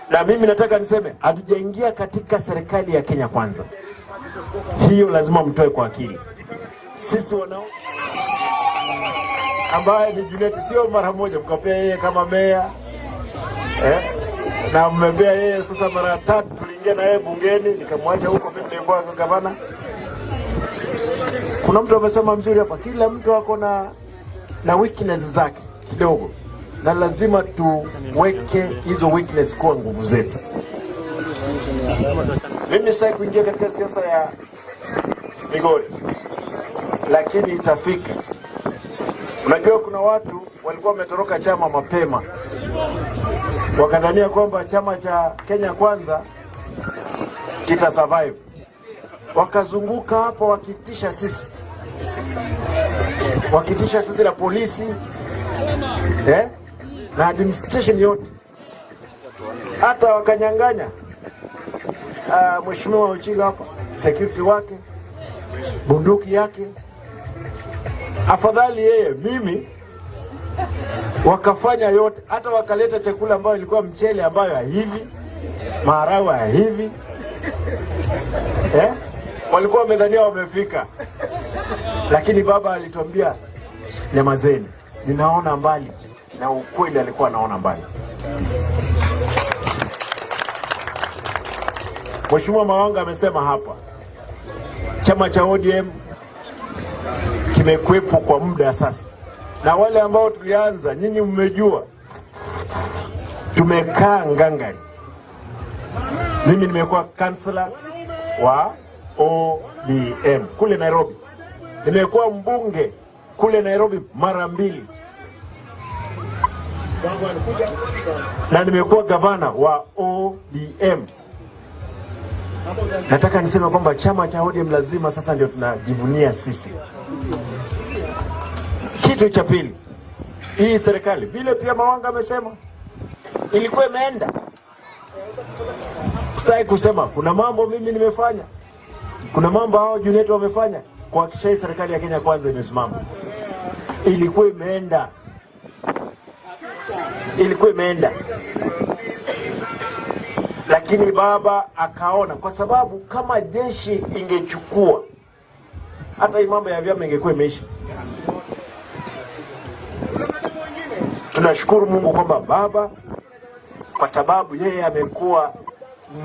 na mimi nataka niseme hatujaingia katika serikali ya Kenya Kwanza. Hiyo lazima mtoe kwa akili. Sisi wanao ambaye ni Junet, sio mara moja mkapea yeye kama meya na mmepea yeye sasa mara tatu. Tuliingia na yeye bungeni, nikamwacha huko, mimi nilikuwa gavana. Kuna mtu amesema mzuri hapa, kila mtu ako na weakness zake kidogo, na lazima tuweke hizo weakness kuwa nguvu zetu. Mimi sitaki kuingia katika siasa ya Migori, lakini itafika. Unajua, kuna watu walikuwa wametoroka chama mapema, wakadhania kwamba chama cha Kenya Kwanza kita survive, wakazunguka hapo wakitisha sisi na polisi na administration yote, hata wakanyang'anya mheshimiwa Ochilo hapa security wake, bunduki yake. Afadhali yeye mimi, wakafanya yote, hata wakaleta chakula ambayo ilikuwa mchele ambayo haivi, maharagwe haivi, Walikuwa wamedhania wamefika, lakini baba alituambia nyamazeni, ninaona mbali, na ukweli alikuwa anaona mbali. Mheshimiwa Mawanga amesema hapa, chama cha ODM kimekuwepo kwa muda sasa, na wale ambao tulianza, nyinyi mmejua, tumekaa ngangari. Mimi nimekuwa kansela wa ODM kule Nairobi, nimekuwa mbunge kule Nairobi mara mbili, na nimekuwa gavana wa ODM. Nataka niseme kwamba chama cha ODM lazima sasa ndio tunajivunia sisi. Kitu cha pili, Hii serikali vile pia Mawanga amesema ilikuwa imeenda. Sitaki kusema kuna mambo mimi nimefanya, kuna mambo hao junior wamefanya kuhakikisha hii serikali ya Kenya Kwanza imesimama. Ilikuwa imeenda, ilikuwa imeenda, lakini baba akaona, kwa sababu kama jeshi ingechukua hata hii mambo ya vyama ingekuwa imeisha. Tunashukuru Mungu kwamba baba, kwa sababu yeye amekuwa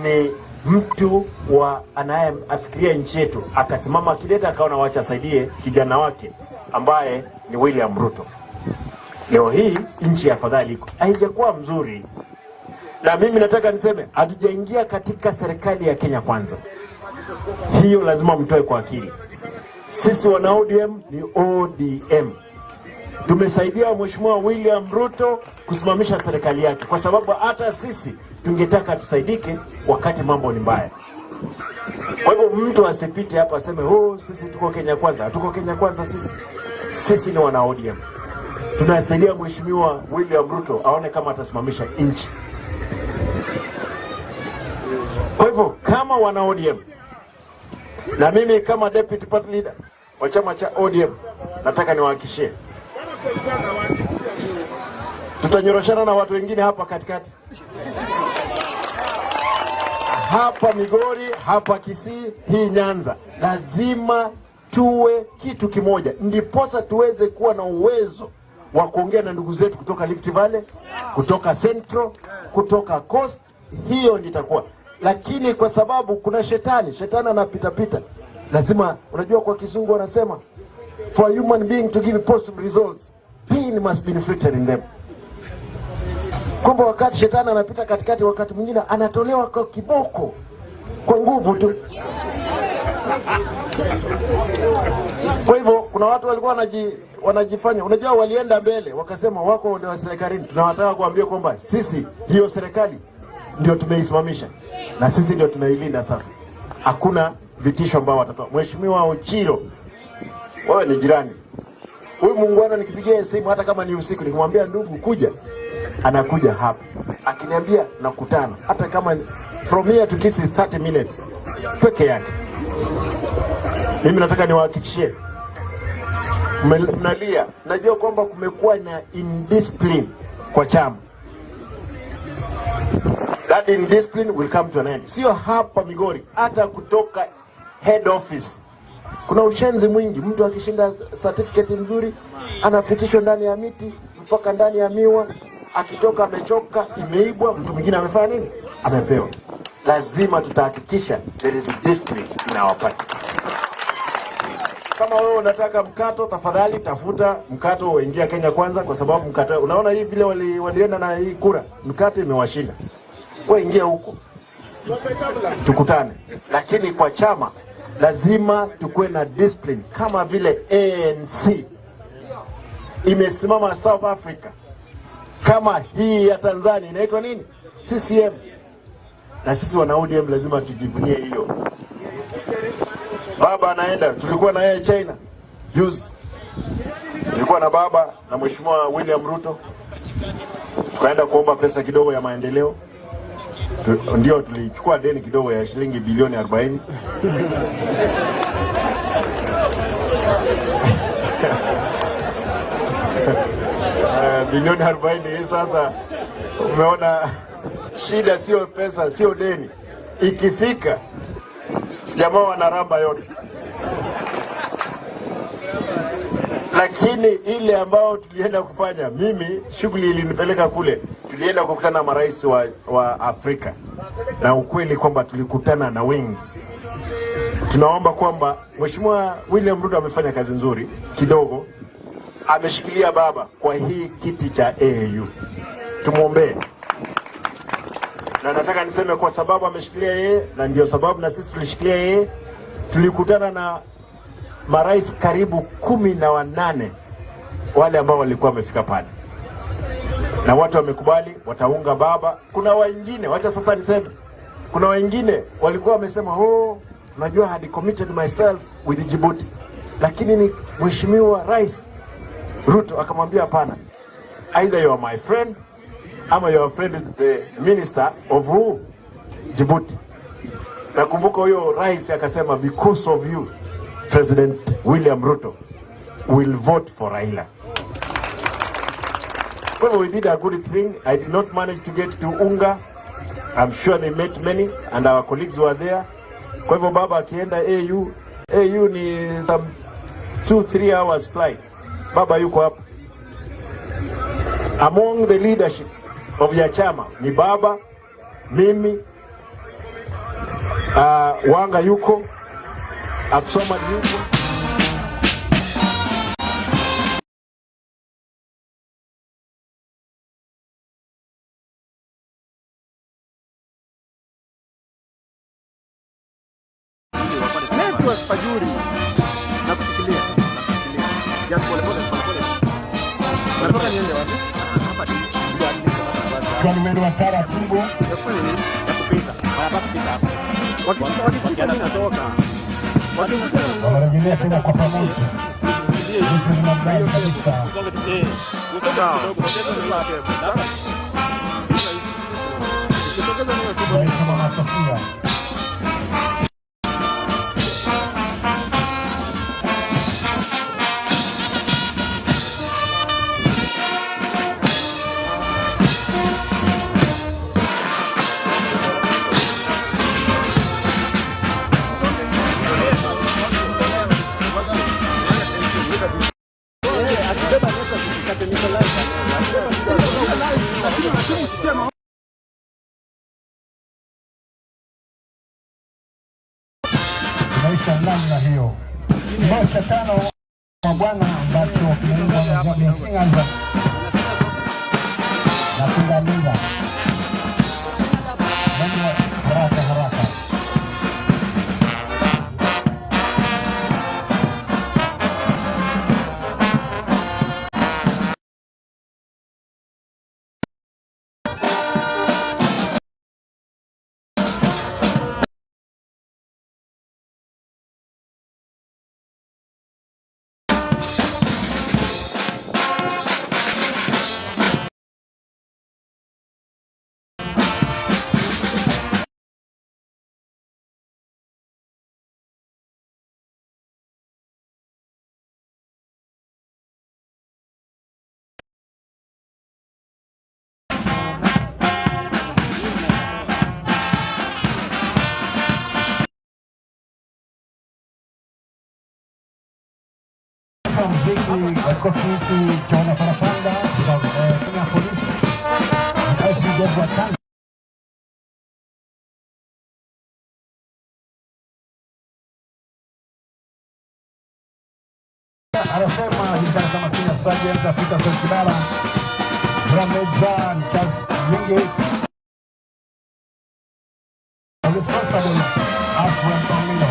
ni mtu wa anayeafikiria nchi yetu, akasimama kidete, akaona wacha asaidie kijana wake ambaye ni William Ruto. Leo hii nchi ya afadhali iko, haijakuwa mzuri, na mimi nataka niseme hatujaingia katika serikali ya Kenya Kwanza. Hiyo lazima mtoe kwa akili. Sisi wana ODM ni ODM. Tumesaidia Mheshimiwa William Ruto kusimamisha serikali yake, kwa sababu hata sisi tungetaka tusaidike wakati mambo ni mbaya. Kwa hivyo mtu asipite hapa aseme oh, sisi tuko Kenya Kwanza. Hatuko Kenya Kwanza sisi. Sisi ni wana ODM. Tunasaidia Mheshimiwa William Ruto aone kama atasimamisha nchi. Kwa hivyo kama wana ODM na mimi kama deputy party leader wa chama cha ODM, nataka niwahakikishie tutanyoroshana na watu wengine hapa katikati, hapa Migori, hapa Kisii, hii Nyanza. Lazima tuwe kitu kimoja, ndiposa tuweze kuwa na uwezo wa kuongea na ndugu zetu kutoka Rift Valley, kutoka Central, kutoka Coast. Hiyo ndio itakuwa. Lakini kwa sababu kuna shetani, shetani anapita pita, lazima, unajua kwa kizungu wanasema for a human being to give possible results, pain must be inflicted in them. Kwamba wakati shetani anapita katikati, wakati mwingine anatolewa kwa kiboko, kwa nguvu tu. Kwa hivyo kuna watu walikuwa wanajifanya, unajua walienda mbele wakasema wako ndio wa serikalini. Tunawataka kuambia kwamba sisi hiyo serikali ndio tumeisimamisha na sisi ndio tunailinda sasa. Hakuna vitisho ambao watatoa. Mheshimiwa Ochilo, wewe ni jirani. Huyu muungwana nikipigia simu hata kama ni usiku nikimwambia ndugu kuja, anakuja hapa. Akiniambia nakutana, hata kama from here to Kisii 30 minutes peke yake. Mimi nataka niwahakikishie, mnalia, najua kwamba kumekuwa na indiscipline kwa chama. That indiscipline will come to an end. Sio hapa Migori, hata kutoka head office. Kuna ushenzi mwingi, mtu akishinda certificate nzuri anapitishwa ndani ya miti mpaka ndani ya miwa, akitoka amechoka, imeibwa, mtu mwingine amefanya nini? Amepewa. Lazima tutahakikisha there is a discipline in our party. Kama wewe unataka mkato, tafadhali tafuta mkato, uingia Kenya Kwanza, kwa sababu mkato, unaona hii vile walienda na hii kura, mkato imewashinda. Wewe ingia huko, tukutane. Lakini kwa chama lazima tukue na discipline, kama vile ANC imesimama South Africa, kama hii ya Tanzania inaitwa nini? CCM. Na sisi wana ODM lazima tujivunie hiyo. Baba anaenda, tulikuwa na yeye China juzi, tulikuwa na baba na Mheshimiwa William Ruto, tukaenda kuomba pesa kidogo ya maendeleo. Ndio tulichukua deni kidogo ya shilingi bilioni 40. Bilioni 40 hii sasa, umeona shida sio pesa, sio deni. Ikifika jamaa wanaramba yote. Lakini ile ambao tulienda kufanya, mimi shughuli ilinipeleka kule, tulienda kukutana na marais wa Afrika, na ukweli kwamba tulikutana na wengi. Tunaomba kwamba Mheshimiwa William Ruto amefanya kazi nzuri kidogo, ameshikilia baba kwa hii kiti cha AU, tumuombee. Na nataka niseme kwa sababu ameshikilia yeye, na ndio sababu na sisi tulishikilia yeye. Tulikutana na marais karibu 18 wale ambao walikuwa wamefika pale, na watu wamekubali wataunga baba. Kuna wengine, wacha sasa niseme, kuna wengine walikuwa wamesema oh, unajua had committed myself with Djibouti, lakini ni Mheshimiwa Rais Ruto akamwambia hapana, Either you are my friend ama you are friend with the minister of who? Djibouti. Nakumbuka huyo rais akasema because of you President William Ruto will vote for Raila. Well, we did a good thing. I did not manage to get to Unga. I'm sure they met many and our colleagues were there. Kwa hivyo baba akienda AU, AU ni some 2-3 hours flight. Baba yuko hapa. Among the leadership of ya chama ni baba, mimi, Wanga yuko, Absomad yuko. Network pajuri na kushikilia. Just pole pole pole pole. Nataka niende wapi? Hapa tu. Kwa ni mwendo wa taratibu. Ya kufanya nini? Ya kupita. Wanataka kupita hapa. Wakifika natoka. Wanarejelea tena kwa pamoja. Ni maridadi kabisa. Naitwa Mama Sofia. Inaisha namna hiyo. Kibao cha tano wa bwana ambacho kimeimbwa na Zablon Singers na Tungamira. Mwendo haraka haraka. Muziki wa kikosi hiki cha wanafarafanda Kenya Police SDF wa Tanga. Anasema julikana kama Senior Sergeant Afrika Kibara, Drum Major Charles Nyingi, Police Constable Alfred Omino.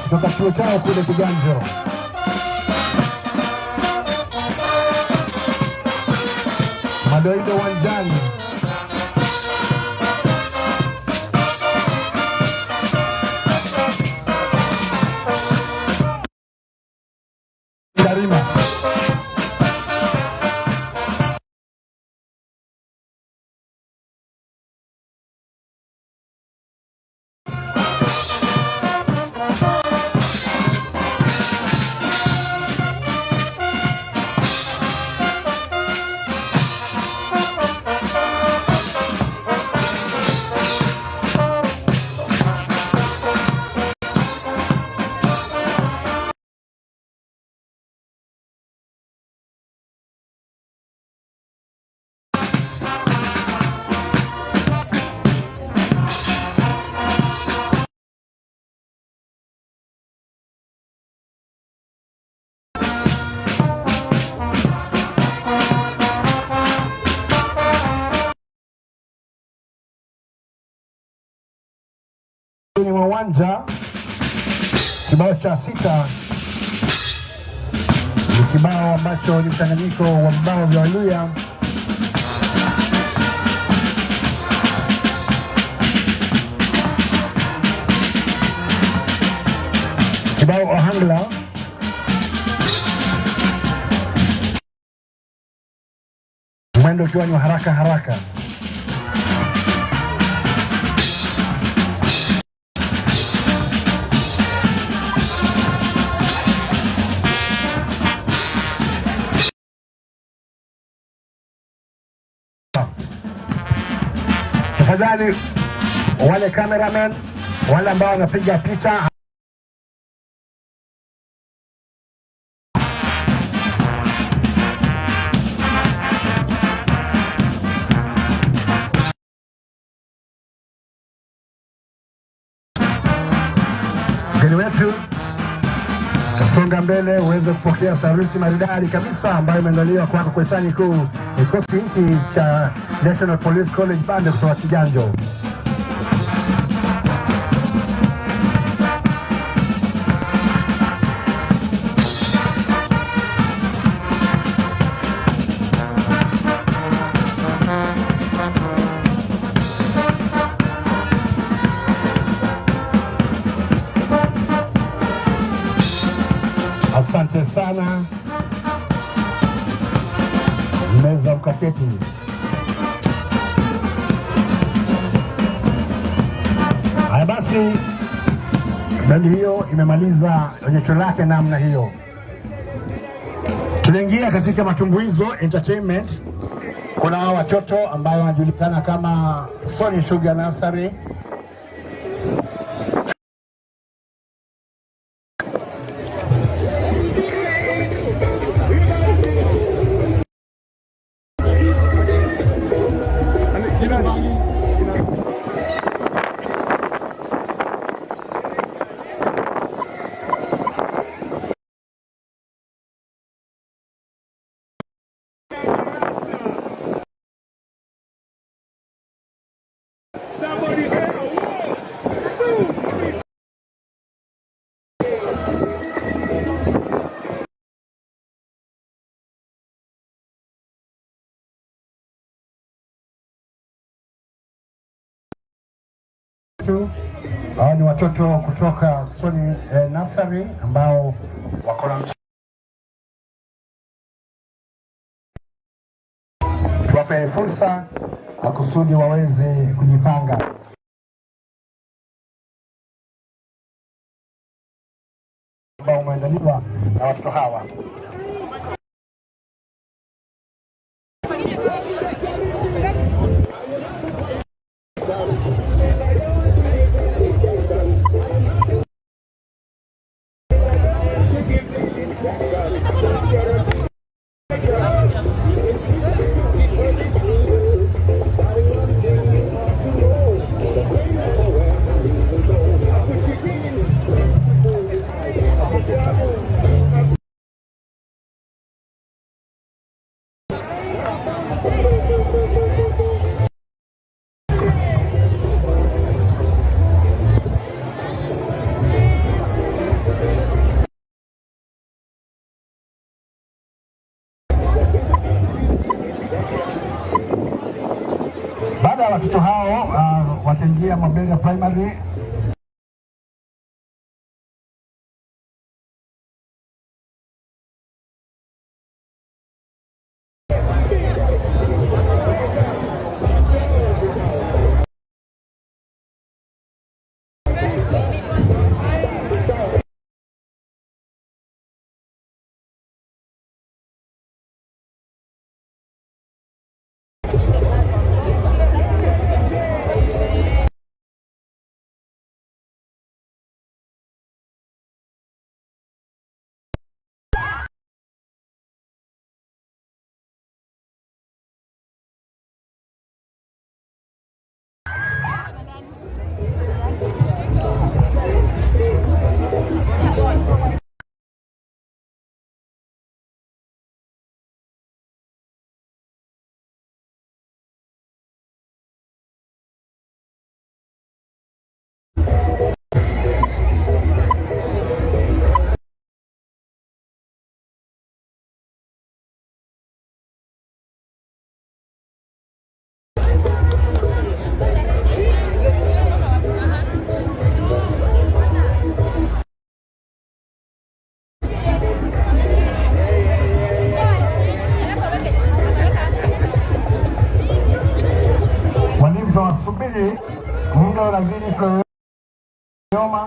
Kutoka chuo chao kule Kiganjo. Madoido uwanjani. Karima. Mwa uwanja kibao cha sita ni kibao ambacho ni mchanganyiko wa vibao vya Waluya. Kibao Ohangla, mwendo ukiwa ni wa haraka haraka. Tafadhali wale cameraman, wale ambao wanapiga picha. Mgeni wetu, tasonga mbele uweze kupokea saruti maridadi kabisa ambayo imeandaliwa kwako kwa hisani kuu kikosi hiki cha National Police College Band kutoka Kiganjo. Asante sana, meza mkaketi. Haya basi, bendi hiyo imemaliza onyesho lake namna hiyo. Tunaingia katika matumbuizo entertainment. Kuna watoto ambao wanajulikana kama Sony Sugar Nursery. Hawa ni watoto kutoka Sony Nursery ambao wako na, tuwape fursa akusudi waweze kujipanga. Ambao umeandaliwa na watoto hawa. Baada ya watoto hao wataingia Mabega Primary. Muda unazidi kuyoyoma.